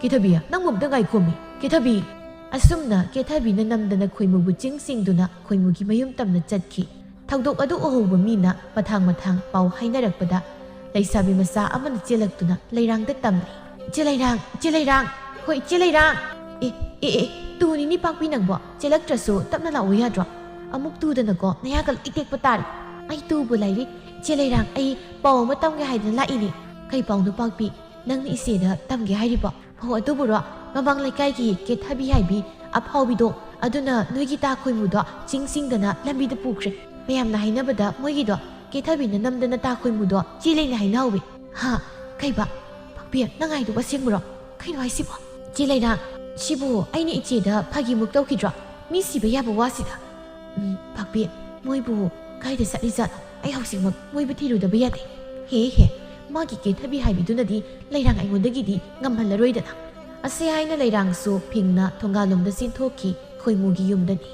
ꯀꯦꯊꯕꯤ, ꯅꯪꯕꯨ ꯑꯝꯇ ꯉꯥꯏꯈꯣꯃꯤ꯫ ꯀꯦꯊꯕꯤ꯫ ꯑꯁꯨꯝꯅ ꯀꯦꯊꯕꯤꯅ ꯅꯝꯗꯅ ꯈꯣꯏꯃꯨꯕꯨ ꯆꯤꯡ ꯆꯤꯡꯗꯨꯅ ꯈꯣꯏꯃꯨꯒꯤ ꯃꯌꯨꯝ ꯇꯝꯅ ꯆꯠꯈꯤ꯫ ꯊꯧꯗꯣꯛ ꯑꯗꯨ ꯎꯍꯧꯕ ꯃꯤꯅ ꯃꯊꯥꯡ ꯃꯊꯥꯡ ꯄꯥꯎ ꯍꯥꯏꯅꯔꯛꯄꯗ ꯂꯩꯁꯥꯕꯤ ꯃꯆꯥ ꯑꯃꯅ ꯆꯦꯜꯂꯛꯇꯨꯅ ꯂꯩꯔꯥꯡꯗ ꯇꯝꯂꯤ꯫ "ꯏꯆꯦ ꯂꯩꯔꯥꯡ, ꯏꯆꯦ ꯂꯩꯔꯥꯡ, ꯍꯣꯏ ꯏꯆꯦ ꯂꯩꯔꯥꯡ꯫ ꯑꯦ, ꯑꯦ, ꯑꯦ, ꯇꯨꯅꯤꯅꯤ ꯄꯥꯛꯄꯤ ꯅꯪꯕꯣ, ꯆꯦꯜꯂꯛꯇ꯭ꯔꯁꯨ ꯇꯞꯅ ꯂꯥꯛꯑꯣ ꯌꯥꯗ꯭ꯔꯣ? ꯑꯃꯨꯛ ꯇꯨꯗꯅꯀꯣ ꯅꯌꯥꯒ ꯂꯣꯏ ꯇꯦꯛꯄ ꯇꯥꯔꯦ꯫ ꯑꯩ ꯇꯨꯕꯨ ꯂꯥꯏꯔꯤ꯫ ꯏꯆꯦ ꯂꯩꯔꯥꯡ, ꯑꯩ ꯄꯥꯎ ꯑꯃ ꯇꯝꯒꯦ ꯍꯥꯏꯗꯅ ꯂꯥꯛꯏꯅꯦ꯫" "ꯀꯩ ꯄꯥꯎꯅꯣ ꯄꯥꯛꯄꯤ? ꯅꯪꯅ ꯏꯆꯦꯗ ꯇꯝꯒꯦ ꯍꯥꯏꯔꯤꯕꯣ?" "ꯍꯣ, ꯑꯗꯨꯕꯨꯔꯣ, ꯃꯃꯥꯡ ꯂꯩꯀꯥꯏꯒꯤ ꯀꯦꯊꯕꯤ ꯍꯥꯏꯕꯤ ꯑꯐꯥꯎꯕꯤꯗꯣ, ꯑꯗꯨꯅ ꯅꯣꯏꯒꯤ ꯇꯥ ꯈꯣꯏꯃꯨꯗꯣ ꯆꯤꯡ ꯆꯤꯡꯗꯅ ꯂꯝꯕꯤꯗ ꯄꯨꯈ꯭ꯔꯦ꯫ ꯃꯌꯥꯝꯅ ꯍꯥꯏꯅꯕꯗ ꯃꯣꯏꯒꯤꯗꯣ ꯀꯦꯊꯕꯤꯅ ꯅꯝꯗꯅ ꯇꯥ ꯈꯣꯏꯃꯨꯗꯣ ꯆꯦꯜꯂꯦꯅ ꯍꯥꯏꯅꯍꯧꯋꯤ꯫" "ꯍꯥ? ꯀꯩꯕ? ꯄꯥꯛꯄꯤ, ꯅꯪ ꯍꯥꯏꯗꯨꯕꯨ ꯑꯁꯦꯡꯕꯔꯣ? ꯀꯩꯅꯣ ꯍꯥꯏꯁꯤꯕꯣ?" "ꯏꯆꯦ ꯂꯩꯔꯥꯡ, ꯁꯤꯕꯨ ꯑꯩꯅ ꯏꯆꯦꯗ ꯐꯥꯒꯤꯃꯨꯛ ꯇꯧꯈꯤꯗ꯭ꯔꯣ? ꯃꯤ ꯁꯤꯕ ꯌꯥꯕ ꯋꯥꯁꯤꯗ꯫ ꯎꯝ, ꯄꯥꯛꯄꯤ, ꯃꯣꯏꯕꯨ ꯀꯥꯏꯗ ꯆꯠꯂꯤꯖꯥꯠꯅꯣ? ꯑꯩ ꯍꯧꯖꯤꯛꯃꯛ ꯃꯣꯏꯕꯨ ꯊꯤꯔꯨꯗꯕ ꯌꯥꯗꯦ꯫ ꯍꯦ ꯍꯦ, ꯃꯥꯒꯤ ꯀꯦꯊꯕꯤ ꯍꯥꯏꯕꯤꯗꯨꯅꯗꯤ ꯂꯩꯔꯥꯡ ꯑꯩꯉꯣꯟꯗꯒꯤꯗꯤ ꯉꯝꯍꯜꯂꯔꯣꯏꯗꯅ꯫" ꯑꯁꯤ ꯍꯥꯏꯅ ꯂꯩꯔꯥꯡꯁꯨ ꯐꯤꯡꯅ ꯊꯣꯡꯒꯥꯜꯂꯣꯝꯗ ꯆꯦꯟꯊꯣꯛꯈꯤ꯫ ꯈꯣꯏꯃꯨꯒꯤ ꯌꯨꯝꯗꯅꯤ꯫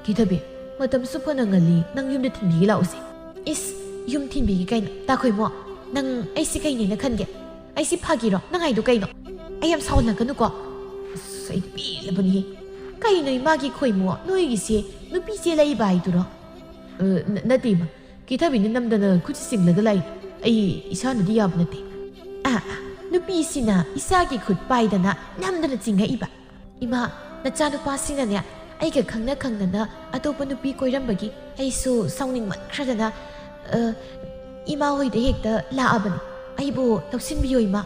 "ꯀꯦꯊꯕꯤ, ꯃꯇꯝꯁꯨ ꯐꯅ ꯉꯜꯂꯤ, ꯅꯪ ꯌꯨꯝꯗ ꯊꯤꯟꯕꯤꯒꯦ ꯂꯥꯛꯎꯁꯦ꯫" "ꯏꯁ, ꯌꯨꯝ ꯊꯤꯟꯕꯤꯒꯦ ꯀꯥꯏꯅ? ꯇꯥ ꯈꯣꯏꯃꯨ, ꯅꯪ ꯑꯩꯁꯤ ꯀꯩꯅꯦꯅ ꯈꯟꯒꯦ? ꯑꯩꯁꯤ ꯐꯥꯒꯤꯔꯣ? ꯅꯪ ꯍꯥꯏꯗꯣ ꯀꯩꯅꯣ? ꯑꯩ ꯌꯥꯝ ꯁꯥꯎꯍꯜꯂꯛꯀꯅꯨꯀꯣ꯫" ꯑꯁ, ꯑꯩ ꯄꯦꯜꯂꯕꯅꯤꯍꯦ꯫ ꯀꯩꯅꯣ ꯏꯃꯥꯒꯤ ꯈꯣꯏꯃꯨ, ꯅꯣꯏꯒꯤꯁꯦ ꯅꯨꯄꯤ ꯆꯦꯜꯂꯛꯏꯕ ꯍꯥꯏꯗꯨꯔꯣ? ꯑ, ꯅ-, ꯅꯠꯇꯦ ꯏꯃꯥ, ꯀꯦꯊꯕꯤꯅ ꯅꯝꯗꯅ ꯈꯨꯠꯁꯤ ꯆꯤꯡꯂꯒ ꯂꯥꯛꯏ꯫ ꯑꯩ ꯏꯁꯥꯅꯗꯤ ꯌꯥꯕ ꯅꯠꯇꯦ꯫ ꯑꯥ, ꯅꯨꯄꯤꯁꯤꯅ ꯏꯆꯥꯒꯤ ꯈꯨꯠ ꯄꯥꯏꯗꯅ ꯅꯝꯗꯅ ꯆꯤꯡꯉꯛꯏꯕ꯫ ꯏꯃꯥ, ꯅꯆꯥꯅꯨꯄꯥꯁꯤꯅꯅꯦ, ꯑꯩꯒ ꯈꯪꯅ ꯈꯪꯅꯅ ꯑꯇꯣꯞꯄ ꯅꯨꯄꯤ ꯀꯣꯏꯔꯝꯕꯒꯤ ꯑꯩꯁꯨ ꯁꯥꯎꯅꯤꯡꯃꯟꯈ꯭ꯔꯗꯅ, ꯑ, ꯏꯃꯥ ꯍꯣꯏꯗ ꯍꯦꯛꯇ ꯂꯥꯛꯑꯕꯅꯤ꯫ ꯑꯩꯕꯨ ꯂꯧꯁꯤꯟꯕꯤꯌꯣ ꯏꯃꯥ꯫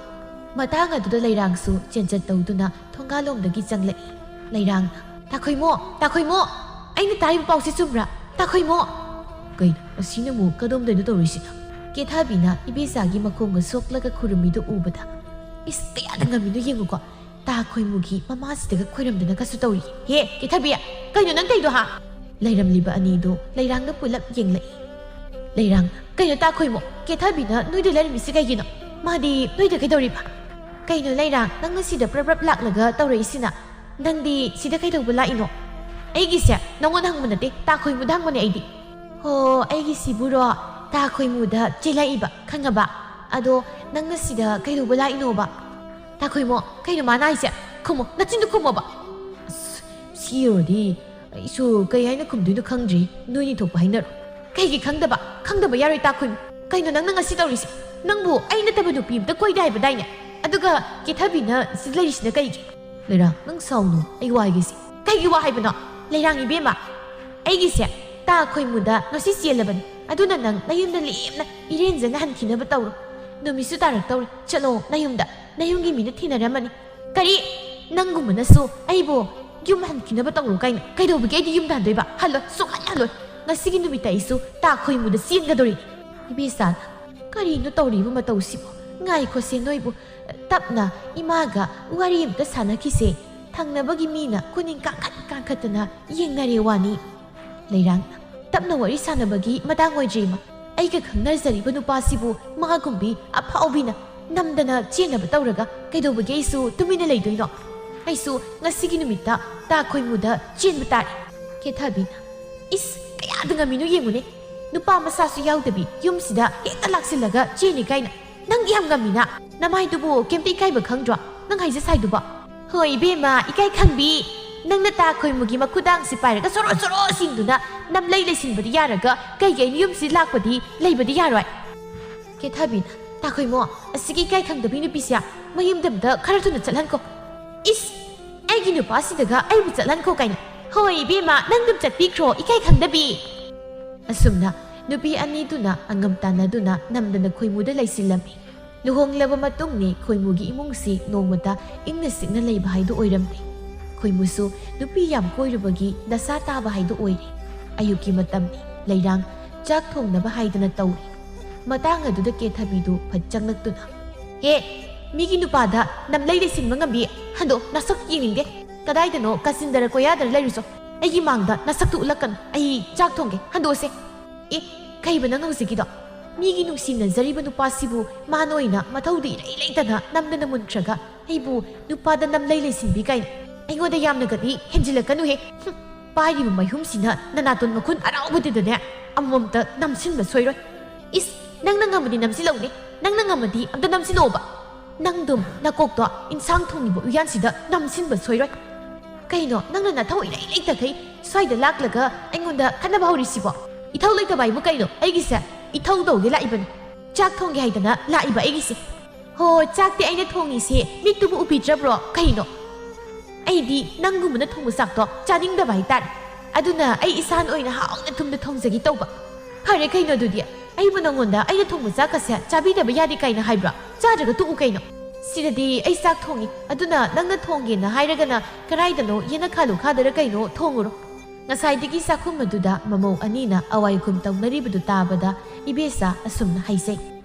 ꯃꯇꯥꯡ ꯑꯗꯨꯗ ꯂꯩꯔꯥꯡꯁꯨ ꯆꯦꯟꯆꯠ ꯇꯧꯗꯨꯅ ꯊꯣꯡꯒꯥꯜꯂꯣꯝꯗꯒꯤ ꯆꯪꯂꯛꯏ꯫ ꯂꯩꯔꯥꯡꯅ, "ꯇꯥꯈꯣꯏꯃꯣ, ꯇꯥꯈꯣꯏꯃꯣ, ꯑꯩꯅ ꯇꯥꯔꯤꯕ ꯄꯥꯎꯁꯤ ꯆꯨꯝꯕ꯭ꯔꯥ? ꯇꯥꯈꯣꯏꯃꯣ!" ꯀꯩꯅꯣ, ꯑꯁꯤꯅ ꯑꯃꯨꯛ ꯀꯗꯣꯝꯗꯩꯅꯣ ꯇꯧꯔꯤꯁꯤꯅ? ꯀꯦꯊꯕꯤꯅ ꯏꯕꯦꯆꯥꯒꯤ ꯃꯈꯣꯡꯒ ꯁꯣꯛꯂꯒ ꯈꯨꯔꯨꯝꯃꯤꯗꯨ ꯎꯕꯗ, "ꯏꯁ, ꯀꯌꯥꯗ ꯉꯝꯃꯤꯅꯣ ꯌꯦꯡꯉꯨꯀꯣ꯫ ꯇꯥꯈꯣꯏꯃꯨꯒꯤ ꯃꯃꯥꯁꯤꯗꯒ ꯈꯣꯏꯔꯝꯗꯅ ꯀꯁꯨ ꯇꯧꯔꯤ꯫ ꯍꯦ, ꯀꯦꯊꯕꯤ, ꯀꯩꯅꯣ ꯅꯪ ꯇꯧꯔꯤꯗꯣ, ꯍꯥ?" ꯂꯩꯔꯝꯂꯤꯕ ꯑꯅꯤꯗꯨ ꯂꯩꯔꯥꯡꯗ ꯄꯨꯂꯞ ꯌꯦꯡꯂꯛꯏ꯫ ꯂꯩꯔꯥꯡ, "ꯀꯩꯅꯣ ꯇꯥꯈꯣꯏꯃꯨ? ꯀꯦꯊꯕꯤꯅ ꯅꯣꯏꯗ ꯂꯩꯔꯝꯃꯤꯁꯤ ꯀꯩꯒꯤꯅꯣ? ꯃꯥꯗꯤ ꯅꯣꯏꯗ ꯀꯩꯗꯧꯔꯤꯕ?" "ꯀꯩꯅꯣ ꯂꯩꯔꯥꯡ, ꯅꯪꯅ ꯁꯤꯗ ꯄ꯭ꯔꯞ ꯄ꯭ꯔꯞ ꯂꯥꯛꯂꯒ ꯇꯧꯔꯛꯏꯁꯤꯅ? ꯅꯪꯗꯤ ꯁꯤꯗ ꯀꯩꯗꯧꯕ ꯂꯥꯛꯏꯅꯣ?" "ꯑꯩꯒꯤꯁꯦ ꯅꯪꯉꯣꯟꯗ ꯍꯪꯕ ꯅꯠꯇꯦ, ꯇꯥꯈꯣꯏꯃꯨꯗ ꯍꯪꯕꯅꯦ ꯑꯩꯗꯤ꯫ ꯍꯣ, ꯑꯩꯒꯤꯁꯤꯕꯨꯔꯣ, ꯇꯥꯈꯣꯏꯃꯨꯗ ꯆꯦꯜꯂꯛꯏꯕ, ꯈꯪꯉꯕ? ꯑꯗꯣ ꯅꯪꯅ ꯁꯤꯗ ꯀꯩꯗꯧꯕ ꯂꯥꯛꯏꯅꯣꯕ?" "ꯇꯥꯈꯣꯏꯃꯣ, ꯀꯩꯅꯣ ꯃꯥꯅ ꯍꯥꯏꯁꯦ? ꯈꯨꯝꯃꯣ, ꯅꯆꯤꯟꯗꯨ ꯈꯨꯝꯃꯣꯕ!" "ꯑꯁ, ꯁꯤ ꯌꯧꯔꯗꯤ ꯑꯩꯁꯨ ꯀꯩ ꯍꯥꯏꯅ ꯈꯨꯝꯗꯣꯏꯅꯣ ꯈꯪꯗ꯭ꯔꯤ꯫ ꯅꯣꯏꯅꯤ ꯊꯣꯛꯄ ꯍꯥꯏꯅꯔꯣ꯫" "ꯀꯩꯒꯤ ꯈꯪꯗꯕ? ꯈꯪꯗꯕ ꯌꯥꯔꯣꯏ, ꯇꯥꯈꯣꯏꯃꯨ꯫ ꯀꯩꯅꯣ ꯅꯪꯅ ꯉꯁꯤ ꯇꯧꯔꯤꯁꯦ? ꯅꯪꯕꯨ ꯑꯩ ꯅꯠꯇꯕ ꯅꯨꯄꯤ ꯑꯃꯗ ꯀꯣꯏꯗꯦ ꯍꯥꯏꯕꯗꯥꯏꯅꯦ? ꯑꯗꯨꯒ ꯀꯦꯊꯕꯤꯅ ꯁꯤꯗ ꯂꯩꯔꯤꯁꯤꯅ ꯀꯩꯒꯤ?" "ꯂꯩꯔꯥꯡ, ꯅꯪ ꯁꯥꯎꯅꯨ, ꯑꯩ ꯋꯥ ꯍꯥꯏꯒꯦꯁꯦ꯫" "ꯀꯩꯒꯤ ꯋꯥ ꯍꯥꯏꯕꯅꯣ? ꯂꯩꯔꯥꯡ ꯏꯕꯦꯝꯃ, ꯑꯩꯒꯤꯁꯦ ꯇꯥꯈꯣꯏꯃꯨꯗ ꯉꯁꯤ ꯆꯦꯜꯂꯕꯅꯤ꯫ ꯑꯗꯨꯅ ꯅꯪ ꯅꯌꯨꯝꯗ ꯂꯦꯝꯅ ꯏꯔꯦꯟꯖꯅ ꯍꯟꯈꯤꯅꯕ ꯇꯧꯔꯣ꯫ ꯅꯨꯃꯤꯠꯁꯨ ꯇꯥꯔꯛꯇꯧꯔꯦ꯫ ꯆꯠꯂꯣ ꯅꯌꯨꯝꯗ, ꯅꯌꯨꯝꯒꯤ ꯃꯤꯅ ꯊꯤꯅꯔꯝꯃꯅꯤ꯫" "ꯀꯔꯤ? ꯅꯪꯒꯨꯝꯕꯅꯁꯨ ꯑꯩꯕꯨ ꯌꯨꯝ ꯍꯟꯈꯤꯅꯕ ꯇꯧꯔꯣ ꯀꯥꯏꯅ? ꯀꯩꯗꯧꯕꯒꯤ ꯑꯩꯗꯤ ꯌꯨꯝꯗ ꯍꯟꯗꯣꯏꯕ? ꯍꯜꯂꯣꯏ, ꯁꯨꯡꯍꯟ ꯍꯜꯂꯣꯏ꯫ ꯉꯁꯤꯒꯤ ꯅꯨꯃꯤꯠꯇ ꯑꯩꯁꯨ ꯇꯥꯈꯣꯏꯃꯨꯗ ꯆꯦꯟꯒꯗꯧꯔꯤꯅꯤ꯫" ꯏꯕꯦꯆꯥꯅ, "ꯀꯔꯤꯅꯣ ꯇꯧꯔꯤꯕ ꯃꯇꯧꯁꯤꯕꯨ? ꯉꯥꯏꯈꯣꯁꯦ, ꯅꯣꯏꯕꯨ ꯇꯞꯅ ꯏꯃꯥꯒ ꯋꯥꯔꯤ ꯑꯝꯇ ꯁꯥꯟꯅꯈꯤꯁꯦ꯫" ꯊꯪꯅꯕꯒꯤ ꯃꯤꯅ ꯈꯨꯅꯤꯡ ꯀꯥꯡꯈꯠ ꯀꯥꯡꯈꯠꯇꯅ ꯌꯦꯡꯅꯔꯦ ꯋꯥꯅꯤ꯫ ꯂꯩꯔꯥꯡꯅ, "ꯇꯞꯅ ꯋꯥꯔꯤ ꯁꯥꯟꯅꯕꯒꯤ ꯃꯇꯥꯡ ꯑꯣꯏꯗ꯭ꯔꯤ, ꯏꯃꯥ꯫ ꯑꯩꯒ ꯈꯪꯅꯖꯔꯤꯕ ꯅꯨꯄꯥꯁꯤꯕꯨ ꯃꯥꯒꯨꯝꯕꯤ ꯑꯐꯥꯎꯕꯤꯅ ꯅꯝꯗꯅ ꯆꯦꯟꯅꯕ ꯇꯧꯔꯒ ꯀꯩꯗꯧꯕꯒꯤ ꯑꯩꯁꯨ ꯇꯨꯃꯤꯟꯅ ꯂꯩꯗꯣꯏꯅꯣ? ꯑꯩꯁꯨ ꯉꯁꯤꯒꯤ ꯅꯨꯃꯤꯠꯇ ꯇꯥꯈꯣꯏꯃꯨꯗ ꯆꯦꯟꯕ ꯇꯥꯔꯦ꯫" ꯀꯦꯊꯕꯤꯅ, "ꯏꯁ, ꯀꯌꯥꯗ ꯉꯝꯃꯤꯅꯣ ꯌꯦꯡꯉꯨꯅꯦ꯫ ꯅꯨꯄꯥ ꯃꯆꯥꯁꯨ ꯌꯥꯎꯗꯕꯤ ꯌꯨꯝꯁꯤꯗ ꯍꯦꯛꯇ ꯂꯥꯛꯁꯤꯜꯂꯒ ꯆꯦꯟꯅꯤ ꯀꯥꯏꯅ꯫ ꯅꯪꯗꯤ ꯌꯥꯝ ꯉꯝꯃꯤꯅ꯫ ꯅꯃꯥꯏꯗꯨꯕꯨ ꯀꯩꯝꯇ ꯏꯀꯥꯏꯕ ꯈꯪꯗ꯭ꯔꯣ? ꯅꯪ ꯍꯥꯏꯖ ꯁꯥꯏꯗꯨꯕꯣ?" "ꯍꯣꯏ ꯏꯕꯦꯝꯃ, ꯏꯀꯥꯏ ꯈꯪꯕꯤ꯫ ꯅꯪꯅ ꯇꯥ ꯈꯣꯏꯃꯨꯒꯤ ꯃꯈꯨꯗꯥꯡꯁꯤ ꯄꯥꯏꯔꯒ ꯁꯣꯔꯣ ꯁꯣꯔꯣ ꯁꯤꯡꯗꯨꯅ ꯅꯝꯂꯩ ꯂꯩꯁꯤꯟꯕꯗꯤ ꯌꯥꯔꯒ ꯀꯩꯒꯤ ꯑꯩꯅ ꯌꯨꯝꯁꯤ ꯂꯥꯛꯄꯗꯤ ꯂꯩꯕꯗꯤ ꯌꯥꯔꯣꯏ? ꯀꯦꯊꯕꯤꯅ, "ꯇꯥ ꯈꯣꯏꯃꯣ, ꯑꯁꯤꯒꯤ ꯏꯀꯥꯏ ꯈꯪꯗꯕꯤ ꯅꯨꯄꯤꯁꯦ ꯃꯌꯨꯝꯗ ꯑꯝꯇ ꯈꯔ ꯊꯨꯅ ꯆꯠꯍꯟꯈꯣ꯫ ꯏꯁ, ꯑꯩꯒꯤ ꯅꯨꯄꯥꯁꯤꯗꯒ ꯑꯩꯕꯨ ꯆꯠꯍꯟꯈꯣ ꯀꯥꯏꯅ꯫ ꯍꯣꯏ ꯏꯕꯦꯝꯃ, ꯅꯪ ꯑꯗꯨꯝ ꯆꯠꯄꯤꯈ꯭ꯔꯣ, ꯏꯀꯥꯏ ꯈꯪꯗꯕꯤ"꯫ ꯑꯁꯨꯝꯅ ꯅꯨꯄꯤ ꯑꯅꯤꯗꯨꯅ ꯑꯉꯝ ꯇꯥꯟꯅꯗꯨꯅ ꯅꯝꯗꯅ ꯈꯣꯏꯃꯨꯗ ꯂꯩꯁꯤꯜꯂꯝꯃꯤ꯫ ꯂꯨꯍꯣꯡꯂꯕ ꯃꯇꯨꯡꯅꯤ ꯈꯣꯏꯃꯨꯒꯤ ꯏꯃꯨꯡꯁꯤ ꯅꯣꯡꯃꯇ ꯏꯪꯅ ꯆꯤꯛꯅ ꯂꯩꯕ ꯍꯥꯏꯗꯨ ꯑꯣꯏꯔꯝꯗꯦ꯫ ꯈꯣꯏꯃꯨꯁꯨ ꯅꯨꯄꯤ ꯌꯥꯝ ꯀꯣꯏꯔꯨꯕꯒꯤ ꯗꯁꯥ ꯇꯥꯕ ꯍꯥꯏꯗꯨ ꯑꯣꯏꯔꯦ꯫ ꯑꯌꯨꯛꯀꯤ ꯃꯇꯝꯅꯤ, ꯂꯩꯔꯥꯡ ꯆꯥꯛ ꯊꯣꯡꯅꯕ ꯍꯥꯏꯗꯅ ꯇꯧꯔꯤ꯫ ꯃꯇꯥꯡ ꯑꯗꯨꯗ ꯀꯦꯊꯕꯤꯗꯨ ꯐꯠ ꯆꯪꯂꯛꯇꯨꯅ, "ꯍꯦ, ꯃꯤꯒꯤ ꯅꯨꯄꯥꯗ ꯅꯝꯂꯩ ꯂꯩꯁꯤꯟꯕ ꯉꯝꯕꯤ, ꯍꯟꯗꯣꯛ, ꯅꯁꯛ ꯌꯦꯡꯅꯤꯡꯗꯦ꯫ ꯀꯗꯥꯏꯗꯅꯣ ꯀꯥꯆꯤꯟꯗꯔ ꯀꯣꯌꯥꯗꯔ ꯂꯩꯔꯨꯆꯣ꯫ ꯑꯩꯒꯤ ꯃꯥꯡꯗ ꯅꯁꯛꯇꯨ ꯎꯠꯂꯛꯀꯅꯨ, ꯑꯩ ꯆꯥꯛ ꯊꯣꯡꯒꯦ, ꯍꯟꯗꯣꯛꯑꯁꯦ"꯫ "ꯑꯦ, ꯀꯩꯕ ꯅꯪ ꯍꯧꯖꯤꯛꯀꯤꯗꯣ? ꯃꯤꯒꯤ ꯅꯨꯡꯁꯤꯅꯖꯔꯤꯕ ꯅꯨꯄꯥꯁꯤꯕꯨ ꯃꯥꯅ ꯑꯣꯏꯅ ꯃꯊꯧꯗꯤ ꯏꯔꯩ ꯂꯩꯇꯅ ꯅꯝꯗꯅ ꯃꯨꯟꯈ꯭ꯔꯒ ꯑꯩꯕꯨ ꯅꯨꯄꯥꯗ ꯅꯝꯂꯩ ꯂꯩꯁꯤꯟꯕꯤ ꯀꯥꯏꯅ꯫ ꯑꯩꯉꯣꯟꯗ ꯌꯥꯝꯅꯒꯗꯤ ꯍꯦꯟꯖꯤꯜꯂꯛꯀꯅꯨꯍꯦ꯫ ꯍꯨꯝ, ꯄꯥꯏꯔꯤꯕ ꯃꯩꯍꯨꯝꯁꯤꯅ ꯅꯅꯥꯇꯣꯟ ꯃꯈꯨꯟ ꯑꯔꯥꯎꯕꯗꯨꯗꯅꯦ ꯑꯃꯃꯝꯇ ꯅꯝꯁꯤꯟꯕ ꯁꯣꯏꯔꯣꯏ꯫ ꯏꯁ, ꯅꯪꯅ ꯉꯝꯃꯗꯤ ꯅꯝꯁꯤꯜꯂꯧꯅꯦ, ꯅꯪꯅ ꯉꯝꯃꯗꯤ ꯑꯝꯇ ꯅꯝꯁꯤꯜꯂꯛꯑꯣꯕ꯫ ꯅꯪꯗꯨꯝ ꯅꯀꯣꯛꯇꯣ ꯏꯟꯁꯥꯡ ꯊꯣꯡꯉꯤꯕ ꯎꯌꯥꯟꯁꯤꯗ ꯅꯝꯁꯤꯟꯕ ꯁꯣꯏꯔꯣꯏ꯫ ꯀꯩꯅꯣ, ꯅꯪꯅ ꯅꯊꯧ ꯏꯔꯩ ꯂꯩꯇꯈꯩ ꯁ꯭ꯋꯥꯏꯗ ꯂꯥꯛꯂꯒ ꯑꯩꯉꯣꯟꯗ ꯈꯠꯅꯕ ꯍꯧꯔꯤꯁꯤꯕꯣ? ꯏꯊꯧ ꯂꯩꯇꯕ ꯍꯥꯏꯕꯨ ꯀꯩꯅꯣ? ꯑꯩꯒꯤꯁꯦ ꯏꯊꯧ ꯇꯧꯒꯦ ꯂꯥꯛꯏꯕꯅꯤ꯫ ꯆꯥꯛ ꯊꯣꯡꯒꯦ ꯍꯥꯏꯗꯅ ꯂꯥꯛꯏꯕ ꯑꯩꯒꯤꯁꯦ꯫ ꯍꯣ, ꯆꯥꯛꯇꯤ ꯑꯩꯅ ꯊꯣꯡꯉꯤꯁꯦ ꯃꯤꯠꯇꯨꯕꯨ ꯎꯕꯤꯗ꯭ꯔꯕ꯭ꯔꯣ? ꯀꯩꯅꯣ? ꯑꯩꯗꯤ ꯅꯪꯒꯨꯝꯕꯅ ꯊꯣꯡꯕ ꯆꯥꯛꯇꯣ ꯆꯥꯅꯤꯡꯗꯕ ꯍꯥꯏꯇꯥꯔꯦ꯫ ꯑꯗꯨꯅ ꯑꯩ ꯏꯁꯥꯅ ꯑꯣꯏꯅ ꯍꯥꯎꯅ ꯊꯨꯝꯅ ꯊꯣꯡꯖꯒꯦ ꯇꯧꯕ꯫ ꯐꯔꯦ ꯀꯩꯅꯣ ꯑꯗꯨꯗꯤ? ꯑꯩꯕꯨ ꯅꯪꯉꯣꯟꯗ ꯑꯩꯅ ꯊꯣꯡꯕ ꯆꯥꯛꯀꯁꯦ ꯆꯥꯕꯤꯗꯕ ꯌꯥꯗꯦ ꯀꯥꯏꯅ ꯍꯥꯏꯕ꯭ꯔꯣ? ꯆꯥꯗ꯭ꯔꯒ ꯇꯣꯛꯎ ꯀꯩꯅꯣ꯫ ꯁꯤꯗꯗꯤ ꯑꯩ ꯆꯥꯛ ꯊꯣꯡꯉꯤ, ꯑꯗꯨꯅ ꯅꯪꯅ ꯊꯣꯡꯒꯦꯅ ꯍꯥꯏꯔꯒꯅ ꯀꯔꯥꯏꯗꯅꯣ ꯌꯦꯅꯈꯥ ꯂꯨꯈꯥꯗꯔ ꯀꯩꯅꯣ ꯊꯣꯡꯉꯨꯔꯣ꯫ ꯉꯁꯥꯏꯗꯒꯤ ꯆꯥꯛꯈꯨꯝ ꯑꯗꯨꯗ ꯃꯃꯧ ꯑꯅꯤꯅ ꯑꯋꯥꯏꯈꯨꯝ ꯇꯧꯅꯔꯤꯕꯗꯨ ꯇꯥꯕꯗ ꯏꯕꯦꯆꯥ ꯑꯁꯨꯝꯅ ꯍꯥꯏꯖꯩ꯫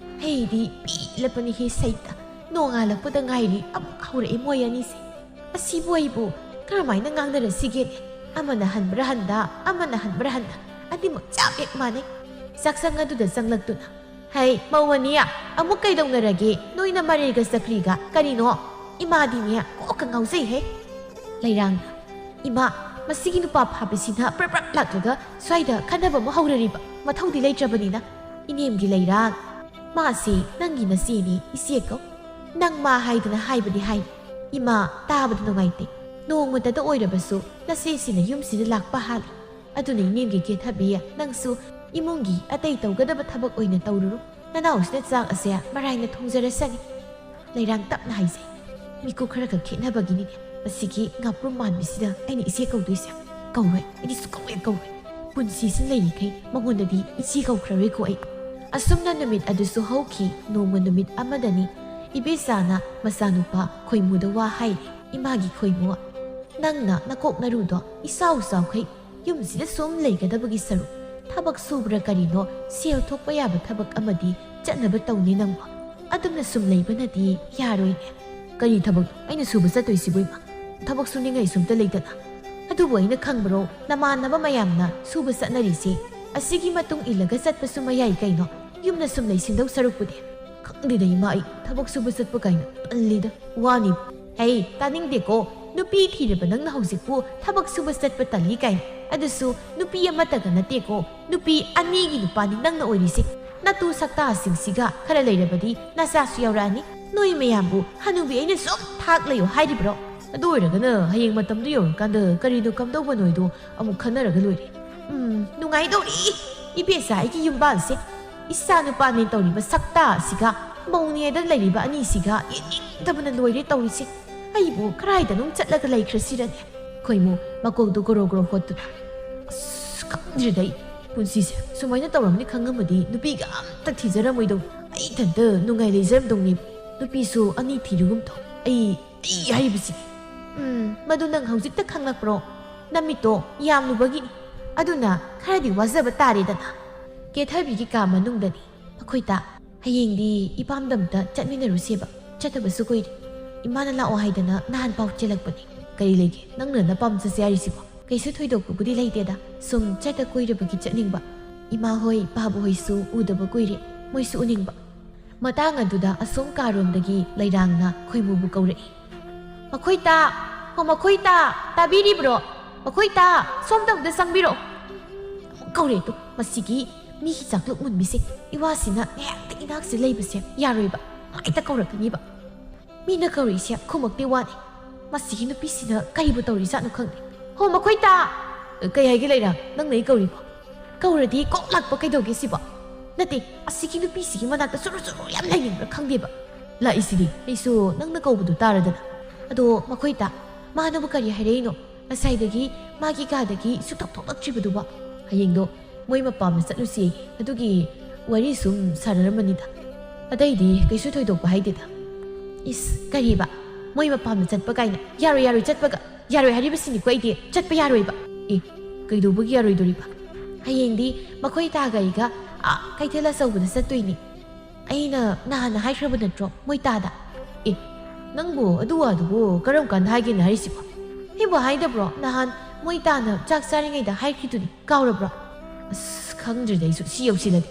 ꯑꯩꯗꯤ ꯄꯦꯜꯂꯕꯅꯤꯍꯦ ꯁꯩꯇ, ꯅꯣꯡꯉꯥꯜꯂꯛꯄꯗ ꯉꯥꯏꯔꯤ ꯑꯃꯨꯛ ꯍꯧꯔꯛꯑꯦ ꯃꯣꯏ ꯑꯅꯤꯁꯦ꯫ ꯑꯁꯤꯕꯨ ꯑꯩꯕꯨ ꯀꯔꯝꯍꯥꯏꯅ ꯉꯥꯡꯅꯔꯁꯤꯒꯦꯅꯦ? ꯑꯃꯅ ꯍꯟꯕ꯭ꯔꯥ ꯍꯟꯗ, ꯑꯃꯅ ꯍꯟꯕ꯭ꯔꯥ ꯍꯟꯗ, ꯑꯅꯤꯃꯛ ꯆꯞ ꯍꯦꯛ ꯃꯥꯟꯅꯩ꯫ ꯆꯥꯛꯁꯪ ꯑꯗꯨꯗ ꯆꯪꯂꯛꯇꯨꯅ, "ꯍꯩ, ꯃꯧ ꯑꯅꯤ, ꯑꯃꯨꯛ ꯀꯩꯗꯧꯅꯔꯒꯦ? ꯅꯣꯏꯅ ꯃꯔꯩꯒ ꯆꯀ꯭ꯔꯤꯒ ꯀꯔꯤꯅꯣ? ꯏꯃꯥꯗꯤꯅꯦ ꯀꯣꯛꯀ ꯉꯥꯎꯖꯩꯍꯦ!" ꯂꯩꯔꯥꯡꯅ, "ꯏꯃꯥ, ꯃꯁꯤꯒꯤ ꯅꯨꯄꯥ ꯐꯥꯕꯤꯁꯤꯅ ꯄ꯭ꯔꯞ ꯄ꯭ꯔꯞ ꯂꯥꯛꯂꯒ ꯁ꯭ꯋꯥꯏꯗ ꯈꯠꯅꯕ ꯑꯃ ꯍꯧꯔꯔꯤꯕ, ꯃꯊꯧꯗꯤ ꯂꯩꯇ꯭ꯔꯕꯅꯤꯅ꯫ ꯏꯅꯦꯝꯒꯤ ꯂꯩꯔꯥꯡ, ꯃꯥꯁꯤ ꯅꯪꯒꯤ ꯅꯆꯦꯅꯤ, ꯏꯆꯦ ꯀꯧ꯫ ꯅꯪ ꯃꯥ ꯍꯥꯏꯗꯅ ꯍꯥꯏꯕꯗꯤ ꯍꯥꯏ, ꯏꯃꯥ ꯇꯥꯕꯗ ꯅꯨꯡꯉꯥꯏꯇꯦ꯫ ꯅꯣꯡꯃꯇꯗ ꯑꯣꯏꯔꯕꯁꯨ ꯅꯆꯦꯁꯤꯅ ꯌꯨꯝꯁꯤꯗ ꯂꯥꯛꯄ ꯍꯥꯜꯂꯤ꯫ ꯑꯗꯨꯅ ꯏꯅꯦꯝꯒꯤ ꯀꯦꯊꯕꯤ, ꯅꯪꯁꯨ ꯏꯃꯨꯡꯒꯤ ꯑꯇꯩ ꯇꯧꯒꯗꯕ ꯊꯕꯛ ꯑꯣꯏꯅ ꯇꯧꯔꯨꯔꯣ꯫ ꯅꯅꯥꯎꯁꯤꯅ ꯆꯥꯛ ꯑꯁꯦ ꯃꯔꯥꯏꯅ ꯊꯣꯡꯖꯔꯁꯅꯤ꯫ ꯂꯩꯔꯥꯡ ꯇꯞꯅ ꯍꯥꯏꯖꯩ꯫ ꯃꯤꯀꯨꯞ ꯈꯔ ꯈꯛ ꯈꯦꯠꯅꯕꯒꯤꯅꯤꯅꯦ ꯃꯁꯤꯒꯤ ꯉꯥꯄ꯭ꯔꯨꯝ ꯃꯥꯟꯕꯤꯁꯤꯗ ꯑꯩꯅ ꯏꯆꯦ ꯀꯧꯗꯣꯏꯁꯦ꯫ ꯀꯧꯔꯣꯏ, ꯑꯩꯗꯤ ꯁꯨꯀꯧ ꯍꯦꯛ ꯀꯧꯔꯣꯏ꯫ ꯄꯨꯟꯁꯤꯁꯤ ꯂꯩꯔꯤꯈꯩ ꯃꯉꯣꯟꯗꯗꯤ ꯏꯆꯦ ꯀꯧꯈ꯭ꯔꯔꯣꯏꯀꯣ ꯑꯩ꯫ ꯑꯁꯨꯝꯅ ꯅꯨꯃꯤꯠ ꯑꯗꯨꯁꯨ ꯍꯧꯈꯤ꯫ ꯅꯣꯡꯃ ꯅꯨꯃꯤꯠ ꯑꯃꯗꯅꯤ ꯏꯕꯦꯆꯥꯅ ꯃꯆꯥꯅꯨꯄꯥ ꯈꯣꯏꯃꯨꯗ ꯋꯥ ꯍꯥꯏꯔꯤ꯫ "ꯏꯃꯥꯒꯤ ꯈꯣꯏꯃꯨ, ꯅꯪꯅ ꯅꯀꯣꯛ ꯅꯔꯨꯗꯣ ꯏꯆꯥꯎ ꯆꯥꯎꯈꯩ ꯌꯨꯝꯁꯤꯗ ꯁꯨꯝ ꯂꯩꯒꯗꯕꯒꯤ ꯁꯔꯨꯛ ꯊꯕꯛ ꯁꯨꯕ꯭ꯔꯥ ꯀꯔꯤꯅꯣ, ꯁꯦꯜ ꯊꯣꯛꯄ ꯌꯥꯕ ꯊꯕꯛ ꯑꯃꯗꯤ ꯆꯠꯅꯕ ꯇꯧꯅꯦ ꯅꯪꯕꯣ꯫ ꯑꯗꯨꯝꯅ ꯁꯨꯝ ꯂꯩꯕꯅꯗꯤ ꯌꯥꯔꯣꯏꯅꯦ꯫" "ꯀꯔꯤ ꯊꯕꯛ ꯑꯩꯅ ꯁꯨꯕ ꯆꯠꯇꯣꯏꯁꯤꯕꯨ ꯏꯃꯥ? ꯊꯕꯛ ꯁꯨꯅꯤꯡꯉꯥꯏ ꯁꯨꯝꯇ ꯂꯩꯇꯅ꯫ ꯑꯗꯨꯕꯨ ꯑꯩꯅ ꯈꯪꯕ꯭ꯔꯣ, ꯅꯃꯥꯟꯅꯕ ꯃꯌꯥꯝꯅ ꯁꯨꯕ ꯆꯠꯅꯔꯤꯁꯦ? ꯑꯁꯤꯒꯤ ꯃꯇꯨꯡ ꯏꯜꯂꯒ ꯆꯠꯄꯁꯨ ꯃꯌꯥꯏ ꯀꯩꯅꯣ, ꯌꯨꯝꯗ ꯁꯨꯝ ꯂꯩꯁꯤꯟꯗꯧ ꯁꯔꯨꯛꯄꯨꯗꯤ꯫" "ꯈꯪꯗꯦꯗ ꯏꯃꯥ, ꯑꯩ ꯊꯕꯛ ꯁꯨꯕ ꯆꯠꯄ ꯀꯥꯏꯅ ꯇꯜꯂꯤꯗ, ꯋꯥꯅꯤ꯫" "ꯍꯩ, ꯇꯥꯅꯤꯡꯗꯦꯀꯣ꯫ ꯅꯨꯄꯤ ꯊꯤꯔꯕ ꯅꯪꯅ ꯍꯧꯖꯤꯛꯄꯨ ꯊꯕꯛ ꯁꯨꯕ ꯆꯠꯄ ꯇꯜꯂꯤ ꯀꯥꯏꯅ? ꯑꯗꯨꯁꯨ ꯅꯨꯄꯤ ꯑꯃꯠꯇꯒ ꯅꯠꯇꯦꯀꯣ, ꯅꯨꯄꯤ ꯑꯅꯤꯒꯤ ꯅꯨꯄꯥꯅꯤ ꯅꯪꯅ ꯑꯣꯏꯔꯤꯁꯦ꯫ ꯅꯇꯨ ꯁꯛꯇꯥꯁꯤꯡꯁꯤꯒ ꯈꯔ ꯂꯩꯔꯕꯗꯤ ꯅꯆꯥꯁꯨ ꯌꯥꯎꯔꯛꯑꯅꯤ꯫ ꯅꯣꯏ ꯃꯌꯥꯝꯕꯨ ꯍꯅꯨꯕꯤ ꯑꯩꯅ ꯁꯨꯝ ꯊꯥꯛ ꯂꯩꯌꯣ ꯍꯥꯏꯔꯤꯕ꯭ꯔꯣ?" "ꯑꯗꯨ ꯑꯣꯏꯔꯒꯅ ꯍꯌꯦꯡ ꯃꯇꯝꯗꯨ ꯌꯧꯔꯀꯥꯟꯗ ꯀꯔꯤꯅꯣ ꯀꯝꯗꯧꯕꯅꯣꯏꯗꯣ ꯑꯃꯨꯛ ꯈꯟꯅꯔꯒ ꯂꯣꯏꯔꯦ꯫" "ꯎꯝ, ꯅꯨꯡꯉꯥꯏꯗꯧꯔꯤ ꯏꯕꯦꯆꯥ ꯑꯩꯒꯤ ꯌꯨꯝꯕꯥꯜꯁꯦ꯫ ꯏꯆꯥ ꯅꯨꯄꯥꯅꯦ ꯇꯧꯔꯤꯕ ꯁꯛꯇꯥ ꯑꯁꯤꯒ ꯃꯧꯅꯦꯗ ꯂꯩꯔꯤꯕ ꯑꯅꯤꯁꯤꯒ ꯌꯦꯡꯅꯤꯡꯗꯕꯅ ꯂꯣꯏꯔꯦ ꯇꯧꯔꯤꯁꯦ꯫ ꯑꯩꯕꯨ ꯀꯗꯥꯏꯗꯅꯣꯝ ꯆꯠꯂꯒ ꯂꯩꯈ꯭ꯔꯁꯤꯔꯅꯦ?" ꯈꯣꯏꯃꯨ ꯃꯀꯣꯛꯇꯨ ꯒꯣꯔꯣ ꯒꯣꯔꯣ ꯍꯣꯠꯇꯨꯅ, "ꯑꯁ, ꯈꯪꯗ꯭ꯔꯦꯗ ꯑꯩ꯫ ꯄꯨꯟꯁꯤꯁꯦ ꯁꯨꯃꯥꯏꯅ ꯇꯧꯔꯝꯅꯤ ꯈꯪꯉꯝꯃꯗꯤ ꯅꯨꯄꯤꯒ ꯑꯝꯇ ꯊꯤꯖꯔꯝꯃꯣꯏꯗꯧ꯫ ꯑꯩ ꯏꯊꯟꯇ ꯅꯨꯡꯉꯥꯏ ꯂꯩꯖꯔꯝꯗꯧꯅꯦ꯫ ꯅꯨꯄꯤꯁꯨ ꯑꯅꯤ ꯊꯤꯔꯒꯨꯝ ꯇꯧ꯫ ꯑꯩ, ꯑꯩ ꯍꯥꯏꯔꯤꯕꯁꯤ꯫" "ꯎꯝ, ꯃꯗꯨ ꯅꯪ ꯍꯧꯖꯤꯛꯇ ꯈꯪꯂꯛꯄ꯭ꯔꯣ? ꯅꯃꯤꯠꯇꯣ ꯌꯥꯝꯂꯨꯕꯒꯤꯅꯤ꯫ ꯑꯗꯨꯅ ꯈꯔꯗꯤ ꯋꯥꯖꯕ ꯇꯥꯔꯦꯗꯅ꯫" ꯀꯦꯊꯕꯤꯒꯤ ꯀꯥ ꯃꯅꯨꯡꯗꯅꯤ꯫ "ꯃꯈꯣꯏ ꯇꯥ, ꯍꯌꯦꯡꯗꯤ ꯏꯄꯥꯝꯗ ꯑꯝꯇ ꯆꯠꯃꯤꯟꯅꯔꯨꯁꯦꯕ꯫ ꯆꯠꯇꯕꯁꯨ ꯀꯨꯏꯔꯦ꯫ ꯏꯃꯥꯅ ꯂꯥꯛꯑꯣ ꯍꯥꯏꯗꯅ ꯅꯍꯥꯟ ꯄꯥꯎ ꯆꯦꯜꯂꯛꯄꯅꯤ꯫" "ꯀꯔꯤ ꯂꯩꯒꯦ? ꯅꯪꯅ ꯅꯄꯥꯝ ꯆꯠꯁꯦ ꯍꯥꯏꯔꯤꯁꯤꯕꯣ?" "ꯀꯩꯁꯨ ꯊꯣꯏꯗꯣꯛꯄꯕꯨꯗꯤ ꯂꯩꯇꯦꯗ꯫ ꯁꯨꯝ ꯆꯠꯇ ꯀꯨꯏꯔꯕꯒꯤ ꯆꯠꯅꯤꯡꯕ꯫ ꯏꯃꯥ ꯍꯣꯏ, ꯄꯥꯕꯨ ꯍꯣꯏꯁꯨ ꯎꯗꯕ ꯀꯨꯏꯔꯦ꯫ ꯃꯣꯏꯁꯨ ꯎꯅꯤꯡꯕ꯫" ꯃꯇꯥꯡ ꯑꯗꯨꯗ ꯑꯁꯣꯝ ꯀꯥꯔꯣꯝꯗꯒꯤ ꯂꯩꯔꯥꯡꯅ ꯈꯣꯏꯃꯨꯕꯨ ꯀꯧꯔꯛꯏ꯫ "ꯃꯈꯣꯏ ꯇꯥ! ꯍꯣ, ꯃꯈꯣꯏ ꯇꯥ! ꯇꯥꯕꯤꯔꯤꯕ꯭ꯔꯣ? ꯃꯈꯣꯏ ꯇꯥ! ꯁꯣꯝꯗ ꯑꯝꯇ ꯆꯪꯕꯤꯔꯛꯑꯣ!" ꯑꯃꯨꯛ ꯀꯧꯔꯦ ꯇꯨ꯫ ꯃꯁꯤꯒꯤ ꯃꯤꯒꯤ ꯆꯥꯛꯂꯨꯛ ꯃꯨꯟꯕꯤꯁꯦ꯫ ꯏꯋꯥꯁꯤꯅ ꯉꯥꯏꯍꯥꯛꯇ ꯏꯅꯥꯛꯁꯦ ꯂꯩꯕꯁꯦ ꯌꯥꯔꯣꯏꯕ꯫ ꯉꯥꯏꯇ ꯀꯧꯔꯛꯀꯅꯤꯕ꯫ ꯃꯤꯅ ꯀꯧꯔꯛꯏꯁꯦ ꯈꯨꯃꯛꯇꯦ ꯋꯥꯅꯤ꯫ ꯃꯁꯤꯒꯤ ꯅꯨꯄꯤꯁꯤꯅ ꯀꯔꯤꯕꯨ ꯇꯧꯔꯤꯖꯥꯠꯅꯣ ꯈꯪꯗꯦ꯫ "ꯍꯣ, ꯃꯈꯣꯏ ꯇꯥ!" "ꯀꯩ ꯍꯥꯏꯒꯦ ꯂꯩꯔꯥ? ꯅꯪꯅ ꯑꯩ ꯀꯧꯔꯤꯕꯣ?" "ꯀꯧꯔꯗꯤ ꯀꯣꯛ ꯂꯥꯛꯄ ꯀꯩꯗꯧꯒꯦ ꯁꯤꯕꯣ?" "ꯅꯠꯇꯦ, ꯑꯁꯤꯒꯤ ꯅꯨꯄꯤꯁꯤꯒꯤ ꯃꯅꯥꯛꯇ ꯆꯨꯔꯨ ꯆꯨꯔꯨ ꯌꯥꯝ ꯂꯩꯅꯤꯡꯕ꯭ꯔꯥ ꯈꯪꯗꯦꯕ꯫ ꯂꯥꯛꯏꯁꯤꯗꯤ ꯑꯩꯁꯨ ꯅꯪꯅ ꯀꯧꯕꯗꯨ ꯇꯥꯔꯗꯅ꯫ ꯑꯗꯣ ꯃꯈꯣꯏ ꯇꯥ, ꯃꯥꯅꯕꯨ ꯀꯔꯤ ꯍꯥꯏꯔꯛꯏꯅꯣ? ꯉꯁꯥꯏꯗꯒꯤ ꯃꯥꯒꯤ ꯀꯥꯗꯒꯤ ꯁꯨꯛꯊꯣꯛ ꯊꯣꯛꯂꯛꯇ꯭ꯔꯤꯕꯗꯨꯕꯣ?" "ꯍꯌꯦꯡꯗꯣ ꯃꯣꯏ ꯃꯄꯥꯝꯗ ꯆꯠꯂꯨꯁꯤ, ꯑꯗꯨꯒꯤ ꯋꯥꯔꯤ ꯁꯨꯝ ꯁꯥꯟꯅꯔꯝꯕꯅꯤꯗ꯫ ꯑꯇꯩꯗꯤ ꯀꯩꯁꯨ ꯊꯣꯏꯗꯣꯛꯄ ꯍꯥꯏꯗꯦꯗ꯫" "ꯏꯁ, ꯀꯔꯤꯕ? ꯃꯣꯏ ꯃꯄꯥꯝꯗ ꯆꯠꯄ ꯀꯥꯏꯅ? ꯌꯥꯔꯣꯏ, ꯌꯥꯔꯣꯏ, ꯆꯠꯄꯒ ꯌꯥꯔꯣꯏ ꯍꯥꯏꯔꯤꯕꯁꯤꯅꯤꯀꯣ ꯑꯩꯗꯤ꯫ ꯆꯠꯄ ꯌꯥꯔꯣꯏꯕ꯫" "ꯑꯦ, ꯀꯩꯗꯧꯕꯒꯤ ꯌꯥꯔꯣꯏꯗꯣꯔꯤꯕ? ꯍꯌꯦꯡꯗꯤ ꯃꯈꯣꯏ ꯇꯥꯒ ꯑꯩꯒ, ꯑꯥ, ꯀꯩꯊꯦꯜ ꯑꯆꯧꯕꯗ ꯆꯠꯇꯣꯏꯅꯤ꯫ ꯑꯩꯅ ꯅꯍꯥꯟꯅ ꯍꯥꯏꯈ꯭ꯔꯕ ꯅꯠꯇ꯭ꯔꯣ ꯃꯣꯏ ꯇꯥꯗ?" "ꯑꯦ, ꯅꯪꯕꯨ ꯑꯗꯨ ꯋꯥꯗꯨꯕꯨ ꯀꯔꯝ ꯀꯥꯟꯗ ꯍꯥꯏꯒꯦꯅ ꯍꯥꯏꯔꯤꯁꯤꯕꯣ? ꯑꯩꯕꯨ ꯍꯥꯏꯗꯕ꯭ꯔꯣ? ꯅꯍꯥꯟ ꯃꯣꯏ ꯇꯥꯅ ꯆꯥꯛ ꯆꯥꯔꯤꯉꯩꯗ ꯍꯥꯏꯈ꯭ꯔꯤꯗꯨꯅꯤ, ꯀꯥꯎꯔꯕ꯭ꯔꯣ?" "ꯑꯁ, ꯈꯪꯗ꯭ꯔꯦꯗ ꯑꯩꯁꯨ, ꯁꯤ ꯌꯧꯁꯤꯜꯂꯗꯤ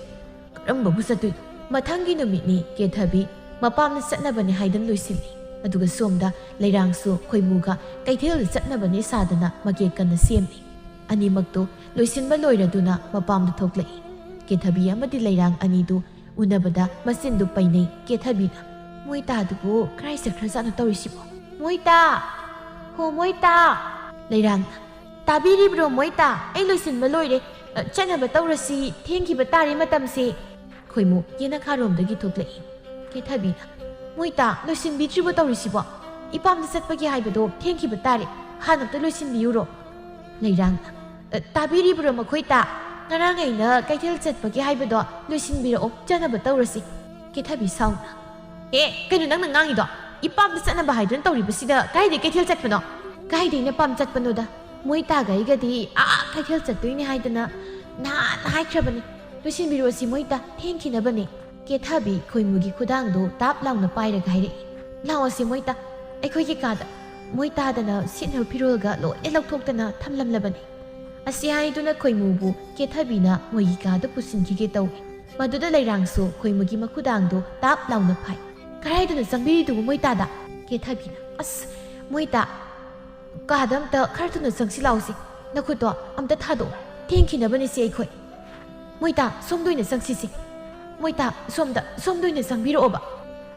ꯀꯔꯝꯕꯕꯨ ꯆꯠꯇꯣꯏꯅꯣ?" ꯃꯊꯪꯒꯤ ꯅꯨꯃꯤꯠꯅꯤ ꯀꯦꯊꯕꯤ ꯃꯄꯥꯝꯗ ꯆꯠꯅꯕꯅꯤ ꯍꯥꯏꯗꯨꯅ ꯂꯣꯏꯁꯤꯜꯂꯤ꯫ ꯑꯗꯨꯒ ꯁꯣꯝꯗ ꯂꯩꯔꯥꯡꯁꯨ ꯈꯣꯏꯃꯨꯒ ꯀꯩꯊꯦꯜꯗ ꯆꯠꯅꯕꯅꯤ ꯁꯥꯗꯅ ꯃꯀꯦ ꯀꯟꯅ ꯁꯦꯝꯂꯤ꯫ ꯑꯅꯤꯃꯛꯇꯣ ꯂꯣꯏꯁꯤꯟꯕ ꯂꯣꯏꯔꯗꯨꯅ ꯃꯄꯥꯝꯗ ꯊꯣꯛꯂꯛꯏ꯫ ꯀꯦꯊꯕꯤ ꯑꯃꯗꯤ ꯂꯩꯔꯥꯡ ꯑꯅꯤꯗꯨ ꯎꯅꯕꯗ ꯃꯆꯤꯟꯗꯨ ꯄꯩꯅꯩ ꯀꯦꯊꯕꯤꯅ꯫ "ꯃꯣꯏ ꯇꯥꯗꯨꯕꯨ ꯀꯔꯥꯏ ꯆꯠꯈ꯭ꯔꯖꯥꯠꯅꯣ ꯇꯧꯔꯤꯁꯤꯕꯣ? ꯃꯣꯏ ꯇꯥ! ꯍꯣ, ꯃꯣꯏ ꯇꯥ!" ꯂꯩꯔꯥꯡꯅ, "ꯇꯥꯕꯤꯔꯤꯕ꯭ꯔꯣ ꯃꯣꯏ ꯇꯥ? ꯑꯩ ꯂꯣꯏꯁꯤꯟꯕ ꯂꯣꯏꯔꯦ꯫ ꯑ, ꯆꯠꯅꯕ ꯇꯧꯔꯁꯤ, ꯊꯦꯡꯈꯤꯕ ꯇꯥꯔꯦ ꯃꯇꯝꯁꯦ꯫" ꯈꯣꯏꯃꯨ ꯌꯦꯅꯈꯥꯔꯣꯝꯗꯒꯤ ꯊꯣꯛꯂꯛꯏ꯫ ꯀꯦꯊꯕꯤꯅ, "ꯃꯣꯏ ꯇꯥ, ꯂꯣꯏꯁꯤꯟꯕꯤꯗ꯭ꯔꯤꯕꯣ ꯇꯧꯔꯤꯁꯤꯕꯣ? ꯏꯄꯥꯝꯗ ꯆꯠꯄꯒꯤ ꯍꯥꯏꯕꯗꯣ ꯊꯦꯡꯈꯤꯕ ꯇꯥꯔꯦ꯫ ꯍꯥꯟꯅ ꯑꯝꯇ ꯂꯣꯏꯁꯤꯟꯕꯤꯌꯨꯔꯣ?" ꯂꯩꯔꯥꯡꯅ, "ꯑ, ꯇꯥꯕꯤꯔꯤꯕ꯭ꯔꯣ ꯃꯈꯣꯏ ꯇꯥ? ꯉꯔꯥꯡ ꯑꯩꯅ ꯀꯩꯊꯦꯜ ꯆꯠꯄꯒꯤ ꯍꯥꯏꯕꯗꯣ ꯂꯣꯏꯁꯤꯟꯕꯤꯔꯛꯑꯣ, ꯆꯠꯅꯕ ꯇꯧꯔꯁꯤ꯫" ꯀꯦꯊꯕꯤ ꯁꯥꯎꯅ, "ꯑꯦ, ꯀꯩꯅꯣ ꯅꯪꯅ ꯉꯥꯡꯉꯤꯗꯣ? ꯏꯄꯥꯝꯗ ꯆꯠꯅꯕ ꯍꯥꯏꯗꯨꯅ ꯇꯧꯔꯤꯕꯁꯤꯗ ꯀꯥꯏꯗꯩ ꯀꯩꯊꯦꯜ ꯆꯠꯄꯅꯣ? ꯀꯥꯏꯗꯩꯅ ꯄꯥꯝ ꯆꯠꯄꯅꯣꯗ? ꯃꯣꯏ ꯇꯥꯒ ꯑꯩꯒꯗꯤ ꯑꯥ ꯀꯩꯊꯦꯜ ꯆꯠꯇꯣꯏꯅꯦ ꯍꯥꯏꯗꯅ ꯅꯍꯥꯟ ꯍꯥꯏꯈ꯭ꯔꯕꯅꯤ꯫ ꯂꯣꯏꯁꯤꯟꯕꯤꯔꯣꯁꯤ ꯃꯣꯏ ꯇꯥ, ꯊꯦꯡꯈꯤꯅꯕꯅꯦ꯫" ꯀꯦꯊꯕꯤ ꯈꯣꯏꯃꯨꯒꯤ ꯈꯨꯗꯥꯡꯗꯣ ꯇꯥꯞ ꯂꯥꯎꯅ ꯄꯥꯏꯔꯒ ꯍꯥꯏꯔꯛꯏ, "ꯂꯥꯛꯑꯣꯁꯦ ꯃꯣꯏ ꯇꯥ, ꯑꯩꯈꯣꯏꯒꯤ ꯀꯥꯗ꯫ ꯃꯣꯏ ꯇꯥꯗꯅ ꯁꯦꯠꯅꯕ ꯐꯤꯔꯣꯜꯒ ꯂꯣꯏꯅ ꯂꯧꯊꯣꯛꯇꯅ ꯊꯝꯂꯝꯂꯕꯅꯤ꯫" ꯑꯁꯤ ꯍꯥꯏꯗꯨꯅ ꯈꯣꯏꯃꯨꯕꯨ ꯀꯦꯊꯕꯤꯅ ꯃꯣꯏꯒꯤ ꯀꯥꯗ ꯄꯨꯁꯤꯟꯈꯤꯒꯦ ꯇꯧꯏ꯫ ꯃꯗꯨꯗ ꯂꯩꯔꯥꯡꯁꯨ ꯈꯣꯏꯃꯨꯒꯤ ꯃꯈꯨꯗꯥꯡꯗꯣ ꯇꯥꯞ ꯂꯥꯎꯅ ꯐꯥꯏ꯫ "ꯀꯔꯥꯏꯗꯅꯣ ꯆꯪꯕꯤꯔꯤꯗꯨꯕꯨ ꯃꯣꯏ ꯇꯥꯗ?" ꯀꯦꯊꯕꯤꯅ, "ꯑꯁ, ꯃꯣꯏ ꯇꯥ, ꯀꯥꯗ ꯑꯝꯇ ꯈꯔ ꯊꯨꯅ ꯆꯪꯁꯤ ꯂꯥꯛꯑꯣꯁꯦ꯫ ꯅꯈꯨꯠꯇꯣ ꯑꯝꯇ ꯊꯥꯗꯣꯛꯑꯣ꯫ ꯊꯦꯡꯈꯤꯅꯕꯅꯤꯁꯦ ꯑꯩꯈꯣꯏ꯫ ꯃꯣꯏ ꯇꯥ, ꯁꯣꯝꯗ ꯑꯣꯏꯅ ꯆꯪꯁꯤꯁꯦ꯫ ꯃꯣꯏ ꯇꯥ, ꯁꯣꯝꯗ, ꯁꯣꯝꯗ ꯑꯣꯏꯅ ꯆꯪꯕꯤꯔꯛꯑꯣꯕ꯫"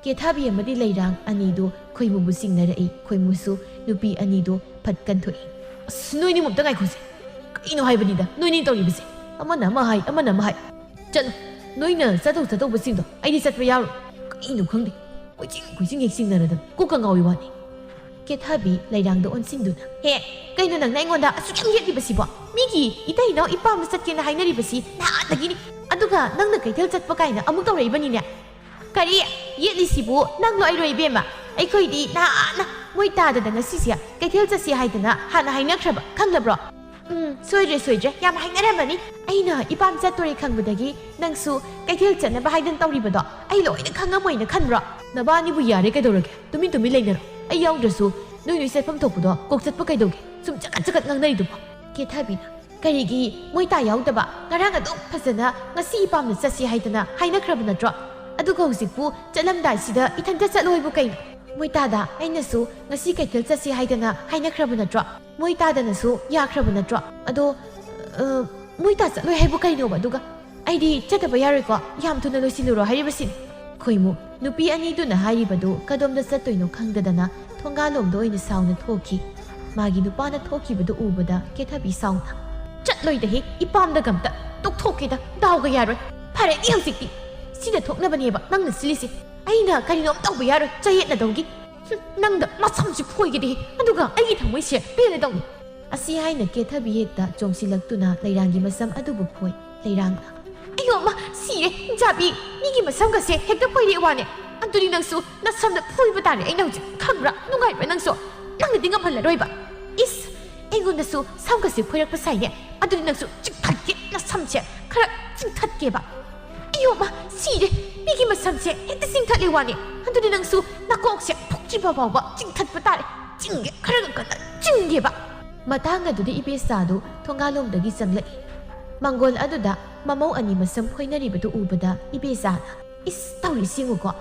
ꯀꯦꯊꯥꯕꯤ ꯑꯃꯗꯤ ꯂꯩꯔꯥꯡ ꯑꯅꯤꯗꯨ ꯈꯣꯏꯃꯨꯕꯨ ꯆꯤꯡꯅꯔꯛꯏ꯫ ꯈꯣꯏꯃꯨꯁꯨ ꯅꯨꯄꯤ ꯑꯅꯤꯗꯨ ꯐꯠ ꯀꯟꯊꯣꯛꯏ꯫ "ꯑꯁ, ꯅꯣꯏꯅꯤꯃꯨꯛꯇ ꯉꯥꯏꯈꯣꯁꯦ꯫ ꯀꯩꯅꯣ ꯍꯥꯏꯕꯅꯤꯗ ꯅꯣꯏꯅꯤ ꯇꯧꯔꯤꯕꯁꯦ? ꯑꯃꯅ ꯑꯃ ꯍꯥꯏ, ꯑꯃꯅ ꯑꯃ ꯍꯥꯏ꯫ ꯆꯠꯂꯣ, ꯅꯣꯏꯅ ꯆꯠꯇꯧ ꯆꯠꯇꯧꯕꯁꯤꯡꯗꯣ ꯑꯩꯗꯤ ꯆꯠꯄ ꯌꯥꯎꯔꯣꯏ꯫ ꯀꯩꯅꯣ ꯈꯪꯗꯦ, ꯀꯣꯏꯆꯤꯡ ꯀꯣꯏꯆꯤꯡ ꯍꯦꯛ ꯆꯤꯡꯅꯔꯗꯅ ꯀꯣꯛꯀ ꯉꯥꯎꯏ ꯋꯥꯅꯤ꯫" ꯀꯦꯊꯥꯕꯤ ꯂꯩꯔꯥꯡꯗ ꯑꯣꯟꯁꯤꯟꯗꯨꯅ, "ꯍꯦ, ꯀꯩꯅꯣ ꯅꯪꯅ ꯑꯩꯉꯣꯟꯗ ꯑꯁꯨꯛ ꯌꯥꯝ ꯌꯦꯠꯂꯤꯕꯁꯤꯕꯣ? ꯃꯤꯒꯤ ꯏꯇꯩ ꯏꯅꯥꯎ ꯏꯄꯥꯝꯗ ꯆꯠꯀꯦꯅ ꯍꯥꯏꯅꯔꯤꯕꯁꯤ ꯅꯍꯥꯟꯗꯒꯤꯅꯤ꯫ ꯑꯗꯨꯒ ꯅꯪꯅ ꯀꯩꯊꯦꯜ ꯆꯠꯄ ꯀꯥꯏꯅ ꯑꯃꯨꯛ ꯇꯧꯔꯛꯏꯕꯅꯤꯅꯦ꯫ ꯀꯔꯤ? ꯌꯦꯠꯂꯤꯁꯤꯕꯨ ꯅꯪꯂꯣ ꯑꯩꯔꯣ ꯏꯕꯦꯝꯃ? ꯑꯩꯈꯣꯏꯗꯤ ꯅꯍꯥꯟꯅ ꯃꯣꯏ ꯇꯥꯗꯗ ꯉꯁꯤꯁꯦ ꯀꯩꯊꯦꯜ ꯆꯠꯁꯤ ꯍꯥꯏꯗꯅ ꯍꯥꯟꯅ ꯍꯥꯏꯅꯈ꯭ꯔꯕ, ꯈꯪꯗꯕ꯭ꯔꯣ?" "ꯎꯝ, ꯁꯣꯏꯗ꯭ꯔꯦ, ꯁꯣꯏꯗ꯭ꯔꯦ, ꯌꯥꯝ ꯍꯥꯏꯅꯔꯝꯃꯅꯤ꯫ ꯑꯩꯅ ꯏꯄꯥꯝ ꯆꯠꯇꯣꯔꯦ ꯈꯪꯕꯗꯒꯤ ꯅꯪꯁꯨ ꯀꯩꯊꯦꯜ ꯆꯠꯅꯕ ꯍꯥꯏꯗꯅ ꯇꯧꯔꯤꯕꯗꯣ ꯑꯩ ꯂꯣꯏꯅ ꯈꯪꯉꯝꯃꯣꯏꯅ ꯈꯟꯕ꯭ꯔꯣ?" "ꯅꯕꯥꯅꯤꯕꯨ ꯌꯥꯔꯦ ꯀꯩꯗꯧꯔꯒꯦ? ꯇꯨꯃꯤꯟ ꯇꯨꯃꯤꯟ ꯂꯩꯅꯔꯣ꯫ ꯑꯩ ꯌꯥꯎꯗ꯭ꯔꯁꯨ ꯅꯣꯏ ꯅꯣꯏ ꯆꯠꯐꯝ ꯊꯣꯛꯄꯗꯣ ꯀꯣꯛ ꯆꯠꯄ ꯀꯩꯗꯧꯒꯦ? ꯁꯨꯝ ꯆꯀꯠ ꯆꯀꯠ ꯉꯥꯡꯅꯔꯤꯗꯨꯕꯣ?" ꯀꯦꯊꯕꯤꯅ, "ꯀꯔꯤꯒꯤ ꯃꯣꯏ ꯇꯥ ꯌꯥꯎꯗꯕ? ꯉꯔꯥꯡ ꯑꯗꯨꯝ ꯐꯖꯅ ꯉꯁꯤ ꯏꯄꯥꯝꯗ ꯆꯠꯁꯤ ꯍꯥꯏꯗꯅ ꯍꯥꯏꯅꯈ꯭ꯔꯕ ꯅꯠꯇ꯭ꯔꯣ? ꯑꯗꯨꯒ ꯍꯧꯖꯤꯛꯄꯨ ꯆꯠꯂꯝꯗꯥꯏꯁꯤꯗ ꯏꯊꯟꯇ ꯆꯠꯂꯣꯏꯕꯨ ꯀꯩꯅꯣ? ꯃꯣꯏ ꯇꯥꯗ ꯑꯩꯅꯁꯨ ꯉꯁꯤ ꯀꯩꯊꯦꯜ ꯆꯠꯁꯤ ꯍꯥꯏꯗꯅ ꯍꯥꯏꯅꯈ꯭ꯔꯕ ꯅꯠꯇ꯭ꯔꯣ? ꯃꯣꯏ ꯇꯥꯗꯅꯁꯨ ꯌꯥꯈ꯭ꯔꯕ ꯅꯠꯇ꯭ꯔꯣ? ꯑꯗꯣ, ꯑ, ꯃꯣꯏ ꯇꯥ ꯆꯠꯂꯣꯏ ꯍꯥꯏꯕꯨ ꯀꯩꯅꯣꯕ? ꯑꯗꯨꯒ ꯑꯩꯗꯤ ꯆꯠꯇꯕ ꯌꯥꯔꯣꯏꯀꯣ, ꯌꯥꯝ ꯊꯨꯅ ꯂꯣꯏꯁꯤꯜꯂꯨꯔꯣ ꯍꯥꯏꯔꯤꯕꯁꯤꯅꯤ꯫" ꯈꯣꯏꯃꯨ ꯅꯨꯄꯤ ꯑꯅꯤꯗꯨꯅ ꯍꯥꯏꯔꯤꯕꯗꯨ ꯀꯗꯣꯝꯗ ꯆꯠꯇꯣꯏꯅꯣ ꯈꯪꯗꯗꯅ ꯊꯣꯡꯒꯥꯜꯂꯣꯝꯗ ꯑꯣꯏꯅ ꯁꯥꯎꯅ ꯊꯣꯛꯈꯤ꯫ ꯃꯥꯒꯤ ꯅꯨꯄꯥꯅ ꯊꯣꯛꯈꯤꯕꯗꯨ ꯎꯕꯗ ꯀꯦꯊꯕꯤ ꯁꯥꯎꯅ, "ꯆꯠꯂꯣꯏꯗꯍꯦ, ꯏꯄꯥꯝꯗꯒ ꯑꯝꯇ꯫ ꯇꯣꯛꯊꯣꯛꯀꯦꯗ, ꯗꯥꯎꯒ ꯌꯥꯔꯣꯏ꯫ ꯐꯔꯦꯅꯦ ꯍꯧꯖꯤꯛꯇꯤ꯫ ꯁꯤꯗ ꯊꯣꯛꯅꯕꯅꯦꯕ ꯅꯪꯅ ꯁꯤꯜꯂꯤꯁꯦ꯫ ꯑꯩꯅ ꯀꯔꯤꯅꯣꯝ ꯇꯧꯕ ꯌꯥꯔꯣꯏ, ꯆꯌꯦꯠꯅꯗꯧꯒꯤ꯫ ꯍꯨꯝ, ꯅꯪꯗ ꯃꯁꯝꯁꯤ ꯐꯣꯏꯒꯦꯗꯤ, ꯑꯗꯨꯒ ꯑꯩꯒꯤ ꯊꯃꯣꯏꯁꯦ ꯄꯦꯜꯂꯗꯧꯅꯤ꯫" ꯑꯁꯤ ꯍꯥꯏꯅ ꯀꯦꯊꯕꯤ ꯍꯦꯛꯇ ꯆꯣꯡꯁꯤꯜꯂꯛꯇꯨꯅ ꯂꯩꯔꯥꯡꯒꯤ ꯃꯁꯝ ꯑꯗꯨꯕꯨ ꯐꯣꯏ꯫ ꯂꯩꯔꯥꯡꯅ, "ꯑꯌꯣ ꯑꯃ, ꯁꯤꯔꯦ, ꯏꯟꯖꯥꯕꯤ, ꯃꯤꯒꯤ ꯃꯁꯝꯒꯁꯦ ꯍꯦꯛꯇ ꯐꯣꯏꯔꯛꯑꯦ ꯋꯥꯅꯦ꯫ ꯑꯗꯨꯗꯤ ꯅꯪꯁꯨ ꯅꯁꯝꯗ ꯐꯣꯏꯕ ꯇꯥꯔꯦ ꯑꯩꯅ ꯍꯧꯖꯤꯛ, ꯈꯪꯕ꯭ꯔꯥ? ꯅꯨꯡꯉꯥꯏꯕ꯭ꯔꯥ ꯅꯪꯁꯨ? ꯅꯪꯅꯗꯤ ꯉꯝꯍꯜꯂꯔꯣꯏꯕ꯫ ꯏꯁ, ꯑꯩꯉꯣꯟꯗꯁꯨ ꯁꯝꯒꯁꯦ ꯐꯣꯏꯔꯛꯄ ꯁꯥꯏꯅꯦ꯫ ꯑꯗꯨꯗꯤ ꯅꯪꯁꯨ ꯆꯤꯡꯊꯠꯀꯦ, ꯅꯁꯝꯁꯦ ꯈꯔ ꯆꯤꯡꯊꯠꯀꯦꯕ꯫" "ꯑꯌꯣ ꯑꯃ, ꯁꯤꯔꯦ, ꯃꯤꯒꯤ ꯃꯁꯝꯁꯦ ꯍꯦꯛꯇ ꯆꯤꯡꯊꯠꯂꯦ ꯋꯥꯅꯦ꯫ ꯑꯗꯨꯗꯤ ꯅꯪꯁꯨ ꯅꯀꯣꯛꯁꯦ ꯐꯨꯛꯇ꯭ꯔꯤꯕ ꯐꯥꯎꯕ ꯆꯤꯡꯊꯠꯄ ꯇꯥꯔꯦ꯫ ꯆꯤꯡꯒꯦ, ꯈꯔꯒ ꯀꯟꯅ ꯆꯤꯡꯒꯦꯕ꯫" ꯃꯇꯥꯡ ꯑꯗꯨꯗ ꯏꯕꯦꯆꯥꯗꯨ ꯊꯣꯡꯒꯥꯜꯂꯣꯝꯗꯒꯤ ꯆꯪꯂꯛꯏ꯫ ꯃꯪꯒꯣꯜ ꯑꯗꯨꯗ ꯃꯃꯧ ꯑꯅꯤ ꯃꯁꯝ ꯐꯣꯏꯅꯔꯤꯕꯗꯨ ꯎꯕꯗ ꯏꯕꯦꯆꯥꯅ, "ꯏꯁ, ꯇꯧꯔꯤꯁꯤ ꯌꯦꯡꯉꯨꯀꯣ꯫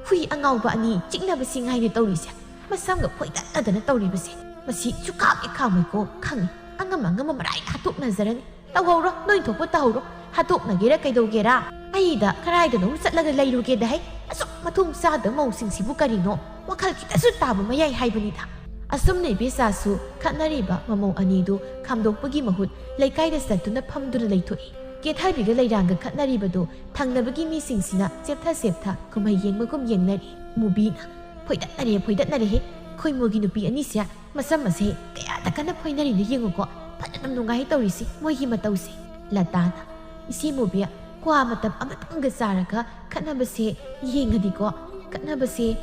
ꯍꯨꯏ ꯑꯉꯥꯎꯕ ꯑꯅꯤ ꯆꯤꯛꯅꯕꯁꯤ ꯉꯥꯏꯅ ꯇꯧꯔꯤꯁꯦ꯫ ꯃꯁꯝꯒ ꯐꯣꯏꯗꯠꯅꯗꯅ ꯇꯧꯔꯤꯕꯁꯦ꯫ ꯃꯁꯤ ꯁꯨꯛꯈꯥꯝ ꯍꯦꯛ ꯈꯥꯝꯃꯣꯏꯀꯣ ꯈꯪꯉꯤ꯫ ꯑꯉꯝ ꯑꯉꯝꯕ ꯃꯔꯥꯏꯅ ꯍꯥꯠꯇꯣꯛꯅꯖꯔꯅꯤ꯫ ꯇꯧꯍꯧꯔꯣ, ꯅꯣꯏ ꯊꯣꯛꯄ ꯇꯧꯍꯧꯔꯣ꯫ ꯍꯥꯠꯇꯣꯛꯅꯒꯦꯔꯥ ꯀꯩꯗꯧꯒꯦꯔꯥ? ꯑꯩꯗ ꯀꯔꯥꯏꯗꯅꯣꯝ ꯆꯠꯂꯒ ꯂꯩꯔꯨꯒꯦꯗ ꯍꯩ꯫ ꯑꯁꯨꯛ ꯃꯊꯣꯡ ꯆꯥꯗꯕ ꯃꯧꯁꯤꯡꯁꯤꯕꯨ ꯀꯔꯤꯅꯣ? ꯋꯥꯈꯜ ꯈꯤꯇꯁꯨ ꯇꯥꯕ ꯃꯌꯥꯏ ꯍꯥꯏꯕꯅꯤꯗ꯫ ꯑꯁꯨꯝꯅ ꯏꯕꯦꯆꯥꯁꯨ ꯈꯠꯅꯔꯤꯕ ꯃꯃꯧ ꯑꯅꯤꯗꯨ ꯈꯥꯝꯗꯣꯛꯄꯒꯤ ꯃꯍꯨꯠ ꯂꯩꯀꯥꯏꯗ ꯆꯠꯇꯨꯅ ꯐꯝꯗꯨꯅ ꯂꯩꯊꯣꯛꯏ꯫ ꯀꯦꯊꯕꯤꯒ ꯂꯩꯔꯥꯡꯒ ꯈꯠꯅꯔꯤꯕꯗꯨ ꯊꯪꯅꯕꯒꯤ ꯃꯤꯁꯤꯡꯁꯤꯅ ꯆꯦꯞꯊ ꯆꯦꯞꯊ ꯀꯨꯝꯍꯩ ꯌꯦꯡꯕꯒꯨꯝ ꯌꯦꯡꯅꯔꯤ꯫ ꯃꯨꯕꯤꯅ, "ꯐꯣꯏꯗꯠꯅꯔꯦ, ꯐꯣꯏꯗꯠꯅꯔꯦꯍꯦ꯫ ꯈꯣꯏꯃꯨꯒꯤ ꯅꯨꯄꯤ ꯑꯅꯤꯁꯦ ꯃꯁꯝ ꯑꯁꯦ ꯀꯌꯥꯗ ꯀꯟꯅ ꯐꯣꯏꯅꯔꯤꯅꯣ ꯌꯦꯡꯉꯨꯀꯣ꯫ ꯐꯖꯅ ꯅꯨꯡꯉꯥꯏ ꯇꯧꯔꯤꯁꯤ ꯃꯣꯏꯒꯤ ꯃꯇꯧꯁꯦ"꯫ ꯂꯇꯥꯅ, "ꯏꯆꯦ ꯃꯨꯕꯤ, ꯀ꯭ꯋꯥ ꯃꯇꯞ ꯑꯃꯇꯪꯒ ꯆꯥꯔꯒ ꯈꯠꯅꯕꯁꯦ ꯌꯦꯡꯉꯗꯤꯀꯣ, ꯈꯠꯅꯕꯁꯦ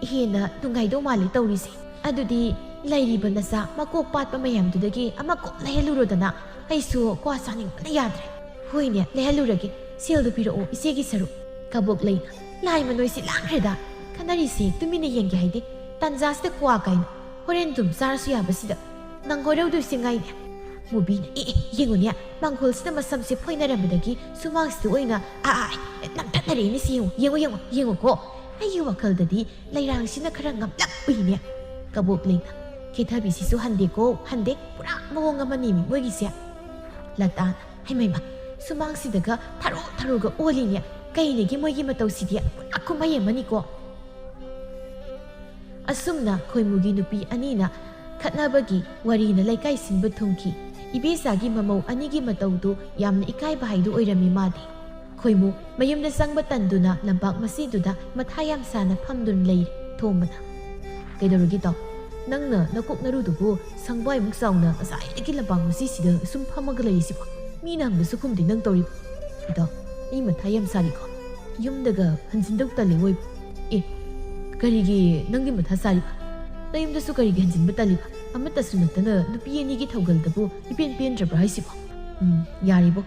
ꯍꯦꯟꯅ ꯅꯨꯡꯉꯥꯏꯗꯧ ꯃꯥꯜꯂꯦ ꯇꯧꯔꯤꯁꯦ꯫ ꯑꯗꯨꯗꯤ ꯂꯩꯔꯤꯕ ꯅꯆꯥ ꯃꯀꯣꯛ ꯄꯥꯠꯄ ꯃꯌꯥꯝꯗꯨꯗꯒꯤ ꯑꯃ ꯀꯣꯛ ꯂꯩꯍꯜꯂꯨꯔꯣꯗꯅ꯫ ꯑꯩꯁꯨ ꯀ꯭ꯋꯥ ꯆꯥꯅꯤꯡꯕꯅ ꯌꯥꯗ꯭ꯔꯦ"꯫ "ꯍꯣꯏꯅꯦ, ꯂꯩꯍꯜꯂꯨꯔꯒꯦ꯫ ꯁꯦꯜꯗꯨ ꯄꯤꯔꯛꯑꯣ ꯏꯆꯦꯒꯤ ꯁꯔꯨꯛ"꯫ ꯀꯕꯣꯛ ꯂꯩꯅ, "ꯂꯥꯏ ꯃꯅꯣꯏꯁꯤ ꯂꯥꯡꯈ꯭ꯔꯦꯗ꯫ ꯈꯠꯅꯔꯤꯁꯦ ꯇꯨꯃꯤꯟꯅ ꯌꯦꯡꯒꯦ ꯍꯥꯏꯗꯦ꯫ ꯇꯥꯟꯖꯥꯁꯤꯗ ꯀ꯭ꯋꯥ ꯀꯥꯏꯅ꯫ ꯍꯣꯔꯦꯟ ꯑꯗꯨꯝ ꯆꯥꯔꯁꯨ ꯌꯥꯕꯁꯤꯗ꯫ ꯅꯪ ꯒꯣꯔꯧꯗꯣꯏꯁꯦ ꯉꯥꯏꯅꯦ"꯫ ꯃꯨꯕꯤꯅ, "ꯑꯦ, ꯑꯦ, ꯌꯦꯡꯉꯨꯅꯦ, ꯃꯥꯡꯒꯣꯜꯁꯤꯗ ꯃꯁꯝꯁꯦ ꯐꯣꯏꯅꯔꯝꯕꯗꯒꯤ ꯁꯨꯃꯥꯡꯁꯤꯗ ꯑꯣꯏꯅ, ꯑꯥ, ꯑꯥ, ꯑꯥ, ꯅꯝꯊꯠꯅꯔꯛꯏꯅꯦ ꯁꯤ ꯌꯦꯡꯉꯨ, ꯌꯦꯡꯉꯨ, ꯌꯦꯡꯉꯨ, ꯌꯦꯡꯉꯨꯀꯣ꯫ ꯑꯩꯒꯤ ꯋꯥꯈꯜꯗꯗꯤ ꯂꯩꯔꯥꯡꯁꯤꯅ ꯈꯔ ꯉꯝꯂꯞ ꯎꯏꯅꯦ"꯫ ꯀꯕꯣꯛ ꯂꯩꯅ, "ꯀꯦꯊꯕꯤꯁꯤꯁꯨ ꯍꯟꯗꯦꯀꯣ, ꯍꯟꯗꯦ, ꯄꯨꯔꯥ ꯃꯑꯣꯡ ꯑꯃꯅꯦꯃꯤ ꯃꯣꯏꯒꯤꯁꯦ"꯫ ꯂꯇꯥꯅ, "ꯍꯩꯃꯩꯃ, ꯁꯨꯃꯥꯡꯁꯤꯗꯒ ꯊꯔꯣ ꯊꯔꯣꯒ ꯑꯣꯜꯂꯤꯅꯦ꯫ ꯀꯩꯅꯦꯒꯤ ꯃꯣꯏꯒꯤ ꯃꯇꯧꯁꯤꯗꯤ ꯄꯨꯔꯥ ꯀꯨꯝꯍꯩ ꯑꯃꯅꯤꯀꯣ"꯫ ꯑꯁꯨꯝꯅ ꯈꯣꯏꯃꯨꯒꯤ ꯅꯨꯄꯤ ꯑꯅꯤꯅ ꯈꯠꯅꯕꯒꯤ ꯋꯥꯔꯤꯅ ꯂꯩꯀꯥꯏ ꯁꯤꯟꯕ ꯊꯨꯡꯈꯤ꯫ ꯏꯕꯦꯆꯥꯒꯤ ꯃꯃꯧ ꯑꯅꯤꯒꯤ ꯃꯇꯧꯗꯨ ꯌꯥꯝꯅ ꯏꯀꯥꯏꯕ ꯍꯥꯏꯗꯨ ꯑꯣꯏꯔꯝꯃꯤ ꯃꯥꯗꯤ꯫ ꯈꯣꯏꯃꯨ ꯃꯌꯨꯝꯗ ꯆꯪꯕ ꯇꯟꯗꯨꯅ ꯂꯝꯄꯥꯛ ꯃꯁꯤꯗꯨꯗ ꯃꯊꯥ ꯌꯥꯝ ꯁꯥꯅ ꯐꯝꯗꯨꯅ ꯂꯩꯔꯤ꯫ ꯊꯣꯝꯕꯅ, "ꯀꯩꯗꯧꯔꯒꯦ ꯏꯇꯥꯎ? ꯅꯪꯅ ꯅꯀꯣꯛ ꯅꯔꯨꯗꯨꯕꯨ ꯁꯪꯕꯥꯏꯃꯨꯛ ꯆꯥꯎꯅ ꯉꯁꯥꯏꯗꯒꯤ ꯂꯝꯄꯥꯛ ꯃꯁꯤꯁꯤꯗ ꯁꯨꯝ ꯐꯝꯃꯒ ꯂꯩꯔꯤꯁꯤꯕꯣ? ꯃꯤꯅ ꯍꯪꯕꯁꯨ ꯈꯨꯝꯗꯦ ꯅꯪ ꯇꯧꯔꯤꯕ꯫ ꯏꯇꯥꯎ, ꯑꯩ ꯃꯊꯥ ꯌꯥꯝ ꯁꯥꯔꯤꯀꯣ꯫ ꯌꯨꯝꯗꯒ ꯍꯟꯖꯤꯟꯗꯧ ꯇꯜꯂꯦ ꯑꯣꯏꯕ"꯫ "ꯑꯦ, ꯀꯔꯤꯒꯤ ꯅꯪꯗꯤ ꯃꯊꯥ ꯁꯥꯔꯤꯕ? ꯅꯌꯨꯝꯗꯁꯨ ꯀꯔꯤꯒꯤ ꯍꯟꯖꯤꯟꯕ ꯇꯜꯂꯤꯕ? ꯑꯃꯠꯇꯁꯨ ꯅꯠꯇꯅ ꯅꯨꯄꯤ ꯑꯅꯤꯒꯤ ꯊꯧꯒꯜꯗꯕꯨ ꯏꯄꯦꯟ ꯄꯦꯟꯗ꯭ꯔꯕ꯭ꯔꯥ ꯍꯥꯏꯁꯤꯕꯣ? ꯎꯝ, ꯌꯥꯔꯦꯕꯣ꯫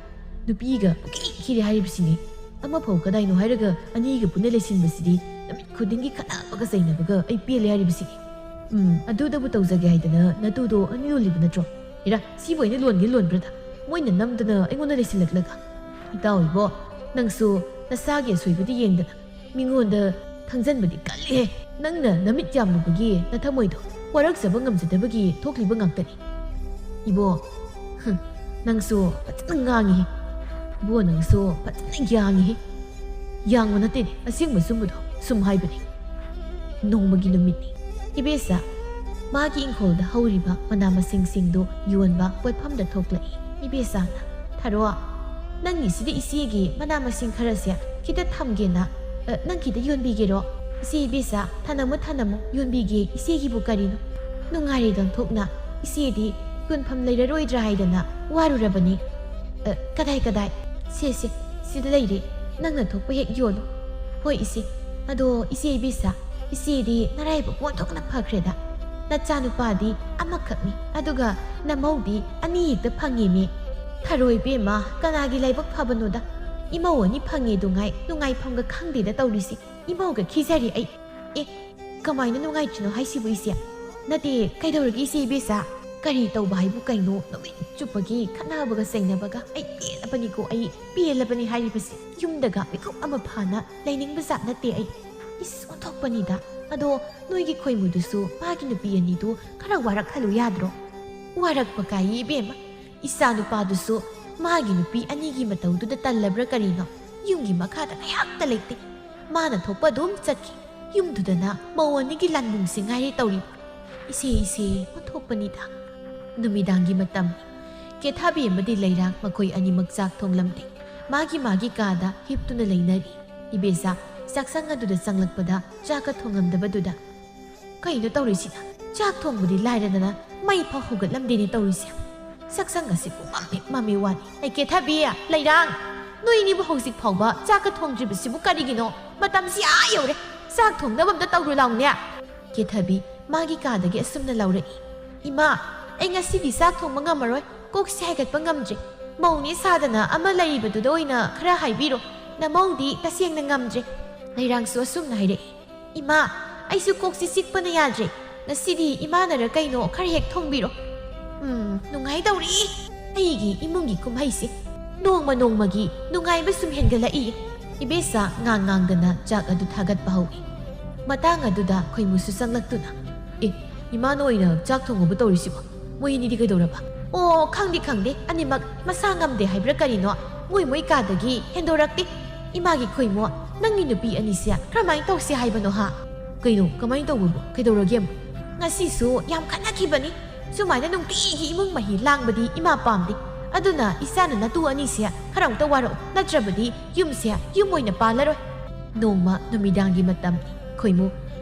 ꯅꯨꯄꯤꯒ ꯄꯨꯡꯈꯤ ꯈꯤꯔꯦ ꯍꯥꯏꯔꯤꯕꯁꯤꯅꯤ꯫ ꯑꯃꯐꯥꯎ ꯀꯗꯥꯏꯅꯣ ꯍꯥꯏꯔꯒ ꯑꯅꯤꯒ ꯄꯨꯟꯅ ꯂꯩꯁꯤꯟꯕꯁꯤꯗꯤ ꯅꯨꯃꯤꯠ ꯈꯨꯗꯤꯡꯒꯤ ꯈꯠꯅꯕꯒ ꯆꯩꯅꯕꯒ ꯑꯩ ꯄꯦꯜꯂꯦ ꯍꯥꯏꯔꯤꯕꯁꯤꯅꯤ꯫ ꯎꯝ, ꯑꯗꯨꯗꯕꯨ ꯇꯧꯖꯒꯦ ꯍꯥꯏꯗꯅ ꯅꯇꯨꯗꯣ ꯑꯅꯤ ꯂꯣꯜꯂꯤꯕ ꯅꯠꯇ꯭ꯔꯣ? ꯏꯔꯥ, ꯁꯤꯕꯨ ꯑꯩꯅ ꯂꯣꯟꯒꯦ ꯂꯣꯟꯕ꯭ꯔꯗ? ꯃꯣꯏꯅ ꯅꯝꯗꯅ ꯑꯩꯉꯣꯟꯗ ꯂꯩꯁꯤꯜꯂꯛꯂꯒ꯫ ꯏꯇꯥꯎ ꯏꯕꯣ, ꯅꯪꯁꯨ ꯅꯁꯥꯒꯤ ꯑꯁꯣꯏꯕꯗꯤ ꯌꯦꯡꯗꯅ ꯃꯤꯉꯣꯟꯗ ꯊꯪꯖꯟꯕꯗꯤ ꯀꯜꯂꯤꯍꯦ꯫ ꯅꯪꯅ ꯅꯃꯤꯠ ꯌꯥꯝꯂꯨꯕꯒꯤ ꯅꯊꯃꯣꯏꯗꯣ ꯋꯥꯔꯛꯆꯕ ꯉꯝꯖꯗꯕꯒꯤ ꯊꯣꯛꯂꯤꯕ ꯉꯥꯛꯇꯅꯤ꯫ ꯏꯕꯣ, ꯍꯨꯝ, ꯅꯪꯁꯨ ꯐꯖꯅ ꯉꯥꯡꯉꯤꯍꯦ꯫ ꯏꯕꯣ, ꯅꯪꯁꯨ ꯐꯖꯅ ꯌꯥꯡꯉꯤꯍꯦ꯫ ꯌꯥꯡꯕ ꯅꯠꯇꯦꯅꯦ, ꯑꯁꯦꯡꯕ ꯆꯨꯝꯕꯗꯣ꯫ ꯁꯨꯝ ꯍꯥꯏꯕꯅꯤ, ꯅꯣꯡꯃꯒꯤ ꯅꯨꯃꯤꯠꯅꯤ꯫ ꯏꯕꯦꯆꯥ ꯃꯥꯒꯤ ꯏꯪꯈꯣꯜꯗ ꯍꯧꯔꯤꯕ ꯃꯅꯥ ꯃꯁꯤꯡꯁꯤꯡꯗꯨ ꯌꯣꯟꯕ ꯄꯣꯠꯐꯝꯗ ꯊꯣꯛꯂꯛꯏ꯫ ꯏꯕꯦꯆꯥꯅ, "ꯊꯔꯣ, ꯅꯪꯒꯤꯁꯤꯗ ꯏꯆꯦꯒꯤ ꯃꯅꯥ ꯃꯁꯤꯡ ꯈꯔꯁꯦ ꯈꯤꯇ ꯊꯝꯒꯦꯅ, ꯑ, ꯅꯪ ꯈꯤꯇ ꯌꯣꯟꯕꯤꯒꯦꯔꯣ?" "ꯏꯆꯦ ꯏꯕꯦꯆꯥ, ꯊꯅꯝꯃꯨ, ꯊꯅꯝꯃꯨ, ꯌꯣꯟꯕꯤꯒꯦ, ꯏꯆꯦꯒꯤꯕꯨ ꯀꯔꯤꯅꯣ?" ꯅꯨꯡꯉꯥꯏꯔꯦ ꯗꯣꯟꯊꯣꯛꯅ, ꯏꯆꯦꯗꯤ ꯌꯣꯟꯐꯝ ꯂꯩꯔꯔꯣꯏꯗ꯭ꯔꯥ ꯍꯥꯏꯗꯅ ꯋꯥꯔꯨꯔꯕꯅꯤ꯫ "ꯑ, ꯀꯗꯥꯏ, ꯀꯗꯥꯏ? ꯁꯦ, ꯁꯦ, ꯁꯤꯗ ꯂꯩꯔꯦ, ꯅꯪꯅ ꯊꯣꯛꯄ ꯍꯦꯛ ꯌꯣꯜꯂꯨ꯫" "ꯍꯣꯏ ꯏꯆꯦ, ꯑꯗꯣ ꯏꯆꯦ ꯏꯕꯦꯆꯥ, ꯏꯆꯦꯗꯤ ꯅꯔꯥꯏꯕꯛ ꯑꯣꯟꯊꯣꯛꯅ ꯐꯈ꯭ꯔꯦꯗ꯫ ꯅꯆꯥꯅꯨꯄꯥꯗꯤ ꯑꯃꯈꯛꯅꯤ, ꯑꯗꯨꯒ ꯅꯃꯧꯗꯤ ꯑꯅꯤ ꯍꯦꯛꯇ ꯐꯪꯉꯦꯃꯤ꯫ ꯊꯔꯣꯏ ꯏꯕꯦꯝꯃ, ꯀꯅꯥꯒꯤ ꯂꯥꯏꯕꯛ ꯐꯕꯅꯣꯗ? ꯏꯃꯧ ꯑꯅꯤ ꯐꯪꯉꯦꯗꯨ ꯉꯥꯏ, ꯅꯨꯡꯉꯥꯏꯐꯝꯒ ꯈꯪꯗꯦꯗ ꯇꯧꯔꯤꯁꯤ꯫ ꯏꯃꯧꯒ ꯈꯤꯖꯔꯦ ꯑꯩ꯫ ꯑꯦ, ꯀꯃꯥꯏꯅ ꯅꯨꯡꯉꯥꯏꯇ꯭ꯔꯤꯅꯣ ꯍꯥꯏꯁꯤꯕꯨ ꯏꯆꯦ? ꯅꯠꯇꯦ, ꯀꯩꯗꯧꯔꯒꯦ ꯏꯆꯦ ꯏꯕꯦꯆꯥ? ꯀꯔꯤ ꯇꯧꯕ ꯍꯥꯏꯕꯨ ꯀꯩꯅꯣ? ꯅꯨꯃꯤꯠ ꯆꯨꯞꯄꯒꯤ ꯈꯠꯅꯕꯒ ꯆꯩꯅꯕꯒ ꯑꯩ ꯄꯦꯜꯂꯕꯅꯤꯀꯣ, ꯑꯩ ꯄꯦꯜꯂꯕꯅꯤ ꯍꯥꯏꯔꯤꯕꯁꯤ꯫ ꯌꯨꯝꯗꯒ ꯃꯤꯀꯨꯞ ꯑꯃ ꯐꯥꯅ ꯂꯩꯅꯤꯡꯕ ꯖꯥꯠ ꯅꯠꯇꯦ ꯑꯩ꯫ ꯏꯁ, ꯑꯣꯟꯊꯣꯛꯄꯅꯤꯗ꯫ ꯑꯗꯣ ꯅꯣꯏꯒꯤ ꯈꯣꯏꯃꯨꯗꯨꯁꯨ ꯃꯥꯒꯤ ꯅꯨꯄꯤ ꯑꯅꯤꯗꯨ ꯈꯔ ꯋꯥꯔꯛꯍꯜꯂꯨ ꯌꯥꯗ꯭ꯔꯣ?" "ꯋꯥꯔꯛꯄ ꯀꯥꯏꯌꯦ ꯏꯕꯦꯝꯃ꯫ ꯏꯆꯥ ꯅꯨꯄꯥꯗꯨꯁꯨ ꯃꯥꯒꯤ ꯅꯨꯄꯤ ꯑꯅꯤꯒꯤ ꯃꯇꯧꯗꯨꯗ ꯇꯜꯂꯕ꯭ꯔꯥ ꯀꯔꯤꯅꯣ? ꯌꯨꯝꯒꯤ ꯃꯈꯥꯗ ꯉꯥꯏꯍꯥꯛꯇ ꯂꯩꯇꯦ꯫ ꯃꯥꯅ ꯊꯣꯛꯄ ꯑꯗꯨꯝ ꯆꯠꯈꯤ꯫ ꯌꯨꯝꯗꯨꯗꯅ ꯃꯧ ꯑꯅꯤꯒꯤ ꯂꯥꯟꯕꯨꯡꯁꯤ ꯉꯥꯏꯔꯦ ꯇꯧꯔꯤ꯫ ꯏꯆꯦ, ꯏꯆꯦ, ꯑꯣꯟꯊꯣꯛꯄꯅꯤꯗ꯫" ꯅꯨꯃꯤꯗꯥꯡꯒꯤ ꯃꯇꯝꯅꯤ꯫ ꯀꯦꯊꯥꯕꯤ ꯑꯃꯗꯤ ꯂꯩꯔꯥꯡ ꯃꯈꯣꯏ ꯑꯅꯤꯃꯛ ꯆꯥꯛ ꯊꯣꯡꯂꯝꯗꯦ꯫ ꯃꯥꯒꯤ ꯃꯥꯒꯤ ꯀꯥꯗ ꯍꯤꯞꯇꯨꯅ ꯂꯩꯅꯔꯤ꯫ ꯏꯕꯦꯆꯥ ꯆꯥꯛꯁꯪ ꯑꯗꯨꯗ ꯆꯪꯂꯛꯄꯗ ꯆꯥꯛꯀ ꯊꯣꯡꯂꯝꯗꯕꯗꯨꯗ, "ꯀꯩꯅꯣ ꯇꯧꯔꯤꯁꯤꯅ? ꯆꯥꯛ ꯊꯣꯡꯕꯗꯤ ꯂꯥꯏꯔꯗꯅ ꯃꯩ ꯐꯥꯎ ꯍꯧꯒꯠꯂꯝꯗꯦꯅꯦ ꯇꯧꯔꯤꯁꯦ꯫ ꯆꯥꯛꯁꯪ ꯑꯁꯤꯕꯨ ꯃꯝꯃꯤ ꯃꯝꯃꯤ ꯋꯥꯅꯤ꯫ ꯑꯩ ꯀꯦꯊꯕꯤ, ꯂꯩꯔꯥꯡ, ꯅꯣꯏꯅꯤꯕꯨ ꯍꯧꯖꯤꯛ ꯐꯥꯎꯕ ꯆꯥꯛꯀ ꯊꯣꯡꯗ꯭ꯔꯤꯕꯁꯤꯕꯨ ꯀꯔꯤꯒꯤꯅꯣ? ꯃꯇꯝꯁꯤ ꯑꯥ ꯌꯧꯔꯦ꯫ ꯆꯥꯛ ꯊꯣꯡꯅꯕ ꯑꯝꯇ ꯇꯧꯔꯨ ꯂꯥꯎꯅꯦ꯫" ꯀꯦꯊꯕꯤ ꯃꯥꯒꯤ ꯀꯥꯗꯒꯤ ꯑꯁꯨꯝꯅ ꯂꯥꯎꯔꯛꯏ, "ꯏꯃꯥ, ꯑꯩ ꯉꯁꯤꯗꯤ ꯆꯥꯛ ꯊꯣꯡꯕ ꯉꯝꯃꯔꯣꯏ꯫ ꯀꯣꯛꯁꯦ ꯍꯥꯏꯒꯠꯄ ꯉꯝꯗ꯭ꯔꯦ꯫ ꯃꯧꯅꯦ ꯁꯥꯗꯅ ꯑꯃ ꯂꯩꯔꯤꯕꯗꯨꯗ ꯑꯣꯏꯅ ꯈꯔ ꯍꯥꯏꯕꯤꯔꯣ꯫ ꯅꯃꯧꯗꯤ ꯇꯁꯦꯡꯅ ꯉꯝꯗ꯭ꯔꯦ꯫" ꯂꯩꯔꯥꯡꯁꯨ ꯑꯁꯨꯝꯅ ꯍꯥꯏꯔꯛꯏ, "ꯏꯃꯥ, ꯑꯩꯁꯨ ꯀꯣꯛꯁꯤ ꯆꯤꯛꯄꯅ ꯌꯥꯗ꯭ꯔꯦ꯫ ꯉꯁꯤꯗꯤ ꯏꯃꯥꯅꯔ ꯀꯩꯅꯣ ꯈꯔ ꯍꯦꯛ ꯊꯣꯡꯕꯤꯔꯣ꯫ ꯎꯝ, ꯅꯨꯡꯉꯥꯏꯗꯧꯔꯤ ꯑꯩꯒꯤ ꯏꯃꯨꯡꯒꯤ ꯀꯨꯝꯍꯩꯁꯦ꯫ ꯅꯣꯡꯃ ꯅꯣꯡꯃꯒꯤ ꯅꯨꯡꯉꯥꯏꯕ ꯁꯨꯝ ꯍꯦꯟꯒꯠꯂꯛꯏ꯫" ꯏꯕꯦꯆꯥ ꯉꯥꯡ ꯉꯥꯡꯗꯅ ꯆꯥꯛ ꯑꯗꯨ ꯊꯥꯒꯠꯄ ꯍꯧꯏ꯫ ꯃꯇꯥꯡ ꯑꯗꯨꯗ ꯈꯣꯏꯃꯨꯁꯨ ꯆꯪꯂꯛꯇꯨꯅ, "ꯑꯦ, ꯏꯃꯥꯅ ꯑꯣꯏꯅ ꯆꯥꯛ ꯊꯣꯡꯉꯕ ꯇꯧꯔꯤꯁꯤꯕꯣ? ꯃꯣꯏ ꯑꯅꯤꯗꯤ ꯀꯩꯗꯧꯔꯕ?" "ꯑꯣ, ꯈꯪꯗꯦ, ꯈꯪꯗꯦ, ꯑꯅꯤꯃꯛ ꯃꯁꯥ ꯉꯝꯗꯦ ꯍꯥꯏꯕ꯭ꯔꯥ ꯀꯔꯤꯅꯣ, ꯃꯣꯏ ꯃꯣꯏ ꯀꯥꯗꯒꯤ ꯍꯦꯟꯗꯣꯔꯛꯇꯦ꯫ "ꯏꯃꯥꯒꯤ ꯈꯣꯏꯃꯨ, ꯅꯪꯒꯤ ꯅꯨꯄꯤ ꯑꯅꯤꯁꯦ ꯀꯔꯝꯍꯥꯏꯅ ꯇꯧꯁꯦ ꯍꯥꯏꯕꯅꯣ ꯍꯥ?" "ꯀꯩꯅꯣ, ꯀꯃꯥꯏꯅ ꯇꯧꯕꯕꯨ? ꯀꯩꯗꯧꯔꯒꯦ ꯑꯃꯨꯛ?" "ꯉꯁꯤꯁꯨ ꯌꯥꯝ ꯈꯠꯅꯈꯤꯕꯅꯤ꯫ ꯁꯨꯃꯥꯏꯅ ꯅꯨꯡꯇꯤꯒꯤ ꯏꯃꯨꯡ ꯃꯍꯤ ꯂꯥꯡꯕꯗꯤ ꯏꯃꯥ ꯄꯥꯝꯗꯦ꯫ ꯑꯗꯨꯅ ꯏꯆꯥꯅ ꯅꯇꯨ ꯑꯅꯤꯁꯦ ꯈꯔ ꯑꯃꯨꯛꯇ ꯋꯥꯔꯛꯎ, ꯅꯠꯇ꯭ꯔꯕꯗꯤ ꯌꯨꯝꯁꯦ ꯌꯨꯝ ꯑꯣꯏꯅ ꯄꯥꯜꯂꯔꯣꯏ꯫" ꯅꯣꯡꯃ ꯅꯨꯃꯤꯗꯥꯡꯒꯤ ꯃꯇꯝꯅꯤ꯫ ꯈꯣꯏꯃꯨ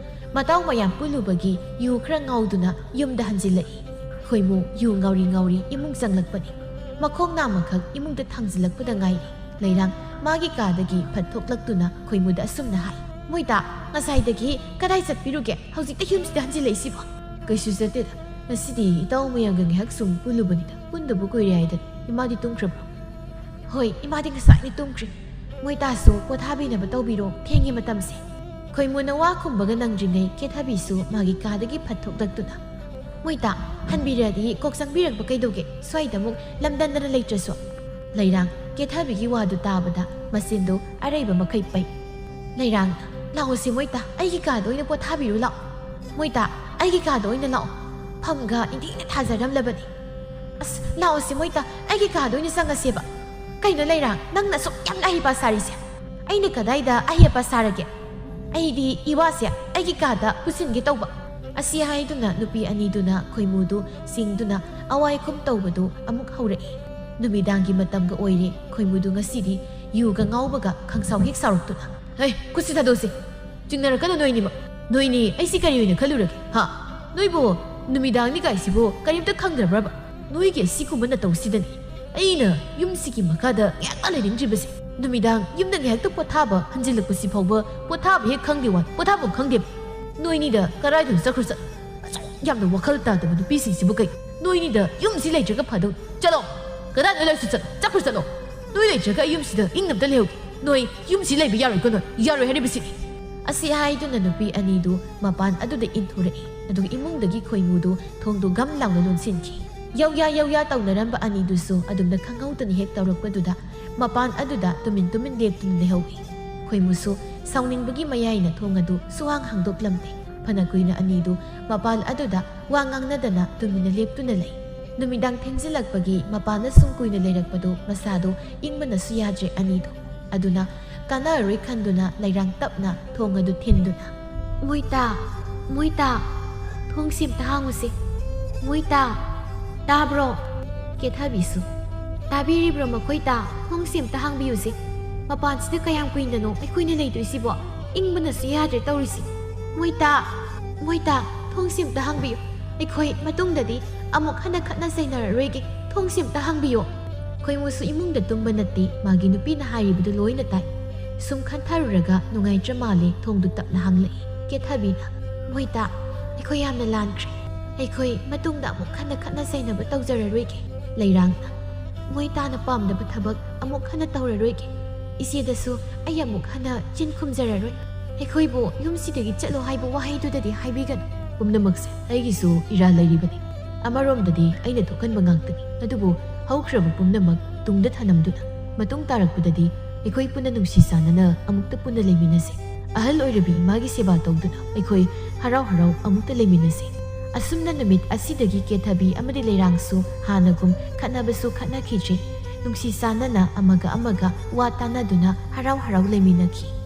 ꯃꯇꯥꯎ ꯃꯌꯥꯝ ꯄꯨꯜꯂꯨꯕꯒꯤ ꯌꯨ ꯈꯔ ꯉꯥꯎꯗꯨꯅ ꯌꯨꯝꯗ ꯍꯟꯖꯤꯜꯂꯛꯏ꯫ ꯈꯣꯏꯃꯨ ꯌꯨ ꯉꯥꯎꯔꯤ ꯉꯥꯎꯔꯤ ꯏꯃꯨꯡ ꯆꯪꯂꯛꯄꯅꯤ꯫ ꯃꯈꯣꯡ ꯅꯥꯝꯃꯈꯛ ꯏꯃꯨꯡꯗ ꯊꯥꯡꯖꯤꯜꯂꯛꯄꯗ ꯉꯥꯏꯔꯤ꯫ ꯂꯩꯔꯥꯡ ꯃꯥꯒꯤ ꯀꯥꯗꯒꯤ ꯐꯠ ꯊꯣꯛꯂꯛꯇꯨꯅ ꯈꯣꯏꯃꯨꯗ ꯑꯁꯨꯝꯅ ꯍꯥꯏ, "ꯃꯣꯏꯇꯥ, ꯉꯁꯥꯏꯗꯒꯤ ꯀꯗꯥꯏ ꯆꯠꯄꯤꯔꯨꯒꯦ? ꯍꯧꯖꯤꯛꯇ ꯌꯨꯝꯁꯤꯗ ꯍꯟꯖꯤꯜꯂꯛꯏꯁꯤꯕꯣ?" "ꯀꯩꯁꯨ ꯆꯠꯇꯦꯗ, ꯉꯁꯤꯗꯤ ꯏꯇꯥꯎ ꯃꯌꯥꯝꯒ ꯉꯥꯏꯍꯥꯛ ꯁꯨꯝ ꯄꯨꯜꯂꯨꯕꯅꯤꯗ, ꯄꯨꯟꯗꯕ ꯀꯨꯏꯔꯦ ꯍꯥꯏꯗꯅ꯫ ꯏꯃꯥꯗꯤ ꯇꯨꯝꯈ꯭ꯔꯕ꯭ꯔꯣ?" "ꯍꯣꯏ, ꯏꯃꯥꯗꯤ ꯉꯁꯥꯏꯅ ꯇꯨꯝꯈ꯭ꯔꯦ꯫ ꯃꯣꯏꯇꯥꯁꯨ ꯄꯣꯊꯥꯕꯤꯅꯕ ꯇꯧꯕꯤꯔꯣ, ꯊꯦꯡꯉꯦ ꯃꯇꯝꯁꯦ꯫" ꯈꯣꯏꯃꯨꯅ ꯋꯥ ꯈꯨꯝꯕꯒ ꯅꯪꯗ꯭ꯔꯤꯉꯩ ꯀꯦꯊꯕꯤꯁꯨ ꯃꯥꯒꯤ ꯀꯥꯗꯒꯤ ꯐꯠ ꯊꯣꯛꯂꯛꯇꯨꯅ, "ꯃꯣꯏꯇꯥ, ꯍꯟꯕꯤꯔꯗꯤ ꯀꯣꯛ ꯆꯪꯕꯤꯔꯛꯄ ꯀꯩꯗꯧꯒꯦ? ꯁ꯭ꯋꯥꯏꯗ ꯑꯃꯨꯛ ꯂꯝꯗꯝꯗꯅ ꯂꯩꯇ꯭ꯔꯁꯨ꯫" ꯂꯩꯔꯥꯡ ꯀꯦꯊꯕꯤꯒꯤ ꯋꯥꯗꯨ ꯇꯥꯕꯗ ꯃꯆꯤꯟꯗꯨ ꯑꯔꯩꯕ ꯃꯈꯩ ꯄꯩ꯫ ꯂꯩꯔꯥꯡ, "ꯂꯥꯛꯑꯣꯁꯦ ꯃꯣꯏꯇꯥ, ꯑꯩꯒꯤ ꯀꯥꯗ ꯑꯣꯏꯅ ꯄꯣꯊꯥꯕꯤꯔꯨ ꯂꯥꯛꯑꯣ꯫ ꯃꯣꯏꯇꯥ, ꯑꯩꯒꯤ ꯀꯥꯗ ꯑꯣꯏꯅ ꯂꯥꯛꯑꯣ꯫ ꯐꯝꯒ ꯏꯪꯊꯤꯅ ꯊꯥꯖꯔꯝꯂꯕꯅꯤ꯫ ꯑꯁ, ꯂꯥꯛꯑꯣꯁꯦ ꯃꯣꯏꯇꯥ, ꯑꯩꯒꯤ ꯀꯥꯗ ꯑꯣꯏꯅ ꯆꯪꯉꯁꯦꯕ꯫" "ꯀꯩꯅꯣ ꯂꯩꯔꯥꯡ, ꯅꯪꯅ ꯑꯁꯨꯛ ꯌꯥꯝꯅ ꯑꯍꯩꯄꯥ ꯁꯥꯔꯤꯁꯦ? ꯑꯩꯅ ꯀꯗꯥꯏꯗ ꯑꯍꯩꯄꯥ ꯁꯥꯔꯒꯦ? ꯑꯩꯗꯤ ꯏꯋꯥꯁꯦ ꯑꯩꯒꯤ ꯀꯥꯗ ꯄꯨꯁꯤꯟꯒꯦ ꯇꯧꯕ꯫" ꯑꯁꯤ ꯍꯥꯏꯗꯨꯅ ꯅꯨꯄꯤ ꯑꯅꯤꯗꯨꯅ ꯈꯣꯏꯃꯨꯗꯨ ꯆꯤꯡꯗꯨꯅ ꯑꯋꯥꯏ ꯈꯨꯝ ꯇꯧꯕꯗꯨ ꯑꯃꯨꯛ ꯍꯧꯔꯛꯏ꯫ ꯅꯨꯃꯤꯗꯥꯡꯒꯤ ꯃꯇꯝꯒ ꯑꯣꯏꯔꯦ꯫ ꯈꯣꯏꯃꯨꯗꯨ ꯉꯁꯤꯗꯤ ꯌꯨꯒ ꯉꯥꯎꯕꯒ ꯈꯪꯁꯥꯎ ꯍꯦꯛ ꯁꯥꯎꯔꯛꯇꯨꯅ, "ꯍꯩ, ꯈꯨꯠꯁꯤ ꯊꯥꯗꯣꯛꯁꯤ꯫ ꯆꯤꯡꯅꯔꯛꯀꯅꯨ ꯅꯣꯏꯅꯤꯃꯛ꯫ ꯅꯣꯏꯅꯤ ꯑꯩꯁꯤ ꯀꯔꯤ ꯑꯣꯏꯅ ꯈꯜꯂꯨꯔꯒꯦ, ꯍꯥ? ꯅꯣꯏꯕꯨ ꯅꯨꯃꯤꯗꯥꯡꯅꯤ ꯀꯥꯏꯁꯤꯕꯨ ꯀꯔꯤꯝꯇ ꯈꯪꯗ꯭ꯔꯕ꯭ꯔꯕ? ꯅꯣꯏꯒꯤ ꯑꯁꯤꯒꯨꯝꯕ ꯅꯇꯧꯁꯤꯗꯅꯤ ꯑꯩꯅ ꯌꯨꯝꯁꯤꯒꯤ ꯃꯈꯥꯗ ꯉꯥꯏꯍꯥꯛꯇ ꯂꯩꯅꯤꯡꯗ꯭ꯔꯤꯕꯁꯦ꯫ ꯅꯨꯃꯤꯗꯥꯡ ꯌꯨꯝꯗ ꯉꯥꯏꯍꯥꯛꯇ ꯄꯣꯊꯥꯕ ꯍꯟꯖꯤꯜꯂꯛꯄꯁꯤ ꯐꯥꯎꯕ ꯄꯣꯊꯥꯕ ꯍꯦꯛ ꯈꯪꯗꯦ ꯋꯥ, ꯄꯣꯊꯥꯐꯝ ꯈꯪꯗꯦ꯫ ꯅꯣꯏꯅꯤꯗ ꯀꯗꯥꯏꯗꯅꯣ ꯆꯠꯈ꯭ꯔꯣ ꯆꯠꯂꯣ꯫ ꯑꯁꯨꯛ ꯌꯥꯝꯅ ꯋꯥꯈꯜ ꯇꯥꯗꯕ ꯅꯨꯄꯤꯁꯤꯡꯁꯤꯕꯨ ꯀꯩ? ꯅꯣꯏꯅꯤꯗ ꯌꯨꯝꯁꯤ ꯂꯩꯇ꯭ꯔꯒ ꯐꯥꯗꯧ꯫ ꯆꯠꯂꯣ꯫ ꯀꯗꯥꯏꯗ ꯂꯩꯁꯨ ꯆꯠꯂꯣ꯫ ꯆꯠꯈ꯭ꯔꯣ ꯆꯠꯂꯣ꯫ ꯅꯣꯏ ꯂꯩꯇ꯭ꯔꯒ ꯑꯩ ꯌꯨꯝꯁꯤꯗ ꯏꯪꯅ ꯑꯝꯇ ꯂꯩꯍꯧꯒꯦ꯫ ꯅꯣꯏ ꯌꯨꯝꯁꯤ ꯂꯩꯕ ꯌꯥꯔꯣꯏꯀꯣ ꯅꯣꯏ꯫ ꯌꯥꯔꯣꯏ ꯍꯥꯏꯔꯤꯕꯁꯤꯅꯤ꯫ ꯑꯁꯤ ꯍꯥꯏꯗꯨꯅ ꯅꯨꯄꯤ ꯑꯅꯤꯗꯨ ꯃꯄꯥꯟ ꯑꯗꯨꯗ ꯏꯟꯊꯣꯔꯛꯏ꯫ ꯑꯗꯨꯒ ꯏꯃꯨꯡꯗꯒꯤ ꯈꯣꯏꯃꯨꯗꯨ ꯊꯣꯡꯗꯨ ꯒꯝ ꯂꯥꯎꯅ ꯂꯣꯟꯁꯤꯟꯈꯤ꯫ ꯌꯧꯌꯥ ꯌꯧꯌꯥ ꯇꯧꯅꯔꯝꯕ ꯑꯅꯤꯗꯨꯁꯨ ꯑꯗꯨꯝꯅ ꯈꯪꯍꯧꯗꯅ ꯍꯦꯛ ꯇꯧꯔꯛꯄꯗꯨꯗ ꯃꯄꯥꯟ ꯑꯗꯨꯗ ꯇꯨꯃꯤꯟ ꯇꯨꯃꯤꯟ ꯂꯦꯞꯇꯨꯅ ꯂꯩꯍꯧꯏ꯫ ꯈꯣꯏꯃꯨꯁꯨ ꯁꯥꯎꯅꯤꯡꯕꯒꯤ ꯃꯌꯥꯏꯅ ꯊꯣꯡ ꯑꯗꯨ ꯁꯨꯍꯥꯡ ꯍꯥꯡꯗꯣꯛꯂꯝꯗꯦ꯫ ꯐꯅ ꯀꯨꯏꯅ ꯑꯅꯤꯗꯨ ꯃꯄꯥꯟ ꯑꯗꯨꯗ ꯋꯥ ꯉꯥꯡꯅꯗꯅ ꯇꯨꯃꯤꯟꯅ ꯂꯦꯞꯇꯨꯅ ꯂꯩ꯫ ꯅꯨꯃꯤꯗꯥꯡ ꯊꯦꯡꯖꯤꯜꯂꯛꯄꯒꯤ ꯃꯄꯥꯟꯗ ꯁꯨꯝ ꯀꯨꯏꯅ ꯂꯩꯔꯛꯄꯗꯨ ꯃꯁꯥꯗꯨ ꯏꯪꯕꯅꯁꯨ ꯌꯥꯗ꯭ꯔꯦ ꯑꯅꯤꯗꯨ꯫ ꯑꯗꯨꯅ ꯀꯥꯟꯅꯔꯔꯣꯏ ꯈꯟꯗꯨꯅ ꯂꯩꯔꯥꯡ ꯇꯞꯅ ꯊꯣꯡ ꯑꯗꯨ ꯊꯤꯟꯗꯨꯅ, "ꯃꯣꯏꯇꯥ, ꯃꯣꯏꯇꯥ, ꯊꯣꯡꯁꯤ ꯑꯝꯇ ꯍꯥꯡꯉꯨꯁꯦ꯫ ꯃꯣꯏꯇꯥ, ꯇꯥꯕ꯭ꯔꯣ?" ꯀꯦꯊꯕꯤꯁꯨ, "ꯇꯥꯕꯤꯔꯤꯕ꯭ꯔꯣ ꯃꯈꯣꯏꯇꯥ? ꯊꯣꯡꯁꯤ ꯑꯝꯇ ꯍꯥꯡꯕꯤꯌꯨꯁꯦ꯫ ꯃꯄꯥꯟꯁꯤꯗ ꯀꯌꯥꯝ ꯀꯨꯏꯅꯅꯣ ꯑꯩꯈꯣꯏꯅ ꯂꯩꯗꯣꯏꯁꯤꯕꯣ? ꯏꯪꯕꯅꯁꯨ ꯌꯥꯗ꯭ꯔꯦ ꯇꯧꯔꯤꯁꯤ꯫ ꯃꯣꯏꯇꯥ, ꯃꯣꯏꯇꯥ, ꯊꯣꯡꯁꯤ ꯑꯝꯇ ꯍꯥꯡꯕꯤꯌꯨ꯫ ꯑꯩꯈꯣꯏ ꯃꯇꯨꯡꯗꯗꯤ ꯑꯃꯨꯛ ꯍꯟꯅ ꯈꯠꯅ ꯆꯩꯅꯔꯔꯣꯏꯒꯦ꯫ ꯊꯣꯡꯁꯤ ꯑꯝꯇ ꯍꯥꯡꯕꯤꯌꯨ꯫" ꯈꯣꯏꯃꯨꯁꯨ ꯏꯃꯨꯡꯗ ꯇꯨꯝꯕ ꯅꯠꯇꯦ, ꯃꯥꯒꯤ ꯅꯨꯄꯤꯅ ꯍꯥꯏꯔꯤꯕꯗꯨ ꯂꯣꯏꯅ ꯇꯥꯏ꯫ ꯁꯨꯝ ꯈꯟꯊꯔꯨꯔꯒ ꯅꯨꯡꯉꯥꯏꯇ꯭ꯔ ꯃꯥꯜꯂꯦ, ꯊꯣꯡꯗꯨ ꯇꯞꯅ ꯍꯥꯡꯂꯛꯏ꯫ ꯀꯦꯊꯕꯤꯅ, "ꯃꯣꯏꯇꯥ, ꯑꯩꯈꯣꯏ ꯌꯥꯝꯅ ꯂꯥꯟꯈ꯭ꯔꯦ꯫ ꯑꯩꯈꯣꯏ ꯃꯇꯨꯡꯗ ꯑꯃꯨꯛ ꯍꯟꯅ ꯈꯠꯅ ꯆꯩꯅꯕ ꯇꯧꯖꯔꯔꯣꯏꯒꯦ꯫" ꯂꯩꯔꯥꯡꯅ, "ꯃꯣꯏꯇꯥꯅ ꯄꯥꯝꯗꯕ ꯊꯕꯛ ꯑꯃꯨꯛ ꯍꯟꯅ ꯇꯧꯔꯔꯣꯏꯒꯦ꯫ ꯏꯆꯦꯗꯁꯨ ꯑꯩ ꯑꯃꯨꯛ ꯍꯟꯅ ꯆꯤꯟ ꯈꯨꯝꯖꯔꯔꯣꯏ꯫ ꯑꯩꯈꯣꯏꯕꯨ ꯌꯨꯝꯁꯤꯗꯒꯤ ꯆꯠꯂꯣ ꯍꯥꯏꯕ ꯋꯥꯍꯩꯗꯨꯗꯗꯤ ꯍꯥꯏꯕꯤꯒꯅꯨ꯫" "ꯄꯨꯝꯅꯃꯛꯁꯦ ꯑꯩꯒꯤꯁꯨ ꯏꯔꯥꯜ ꯂꯩꯔꯤꯕꯅꯤ꯫ ꯑꯃꯔꯣꯝꯗꯗꯤ ꯑꯩꯅ ꯊꯣꯛꯍꯟꯕ ꯉꯥꯛꯇꯅꯤ꯫ ꯑꯗꯨꯕꯨ ꯍꯧꯈ꯭ꯔꯕ ꯄꯨꯝꯅꯃꯛ ꯇꯨꯡꯗ ꯊꯅꯝꯗꯨꯅ ꯃꯇꯨꯡ ꯇꯥꯔꯛꯄꯗꯗꯤ ꯑꯩꯈꯣꯏ ꯄꯨꯟꯅ ꯅꯨꯡꯁꯤ ꯆꯥꯟꯅꯅ ꯑꯃꯨꯛꯇ ꯄꯨꯟꯅ ꯂꯩꯃꯤꯟꯅꯁꯦ꯫ ꯑꯍꯜ ꯑꯣꯏꯔꯕꯤ ꯏꯃꯥꯒꯤ ꯁꯦꯕꯥ ꯇꯧꯗꯨꯅ ꯑꯩꯈꯣꯏ ꯍꯔꯥꯎ ꯍꯔꯥꯎ ꯑꯃꯨꯛꯇ ꯂꯩꯃꯤꯟꯅꯁꯦ꯫" ꯑꯁꯨꯝꯅ ꯅꯨꯃꯤꯠ ꯑꯁꯤꯗꯒꯤ ꯀꯦꯊꯕꯤ ꯑꯃꯗꯤ ꯂꯩꯔꯥꯡꯁꯨ ꯍꯥꯟꯅꯒꯨꯝ ꯈꯠꯅꯕꯁꯨ ꯈꯠꯅꯈꯤꯗ꯭ꯔꯦ꯫ ꯅꯨꯡꯁꯤ ꯆꯥꯟꯅꯅ ꯑꯃꯒ ꯑꯃꯒ ꯋꯥ ꯇꯥꯅꯗꯨꯅ ꯍꯔꯥꯎ ꯍꯔꯥꯎ ꯂꯩꯃꯤꯟꯅꯈꯤ꯫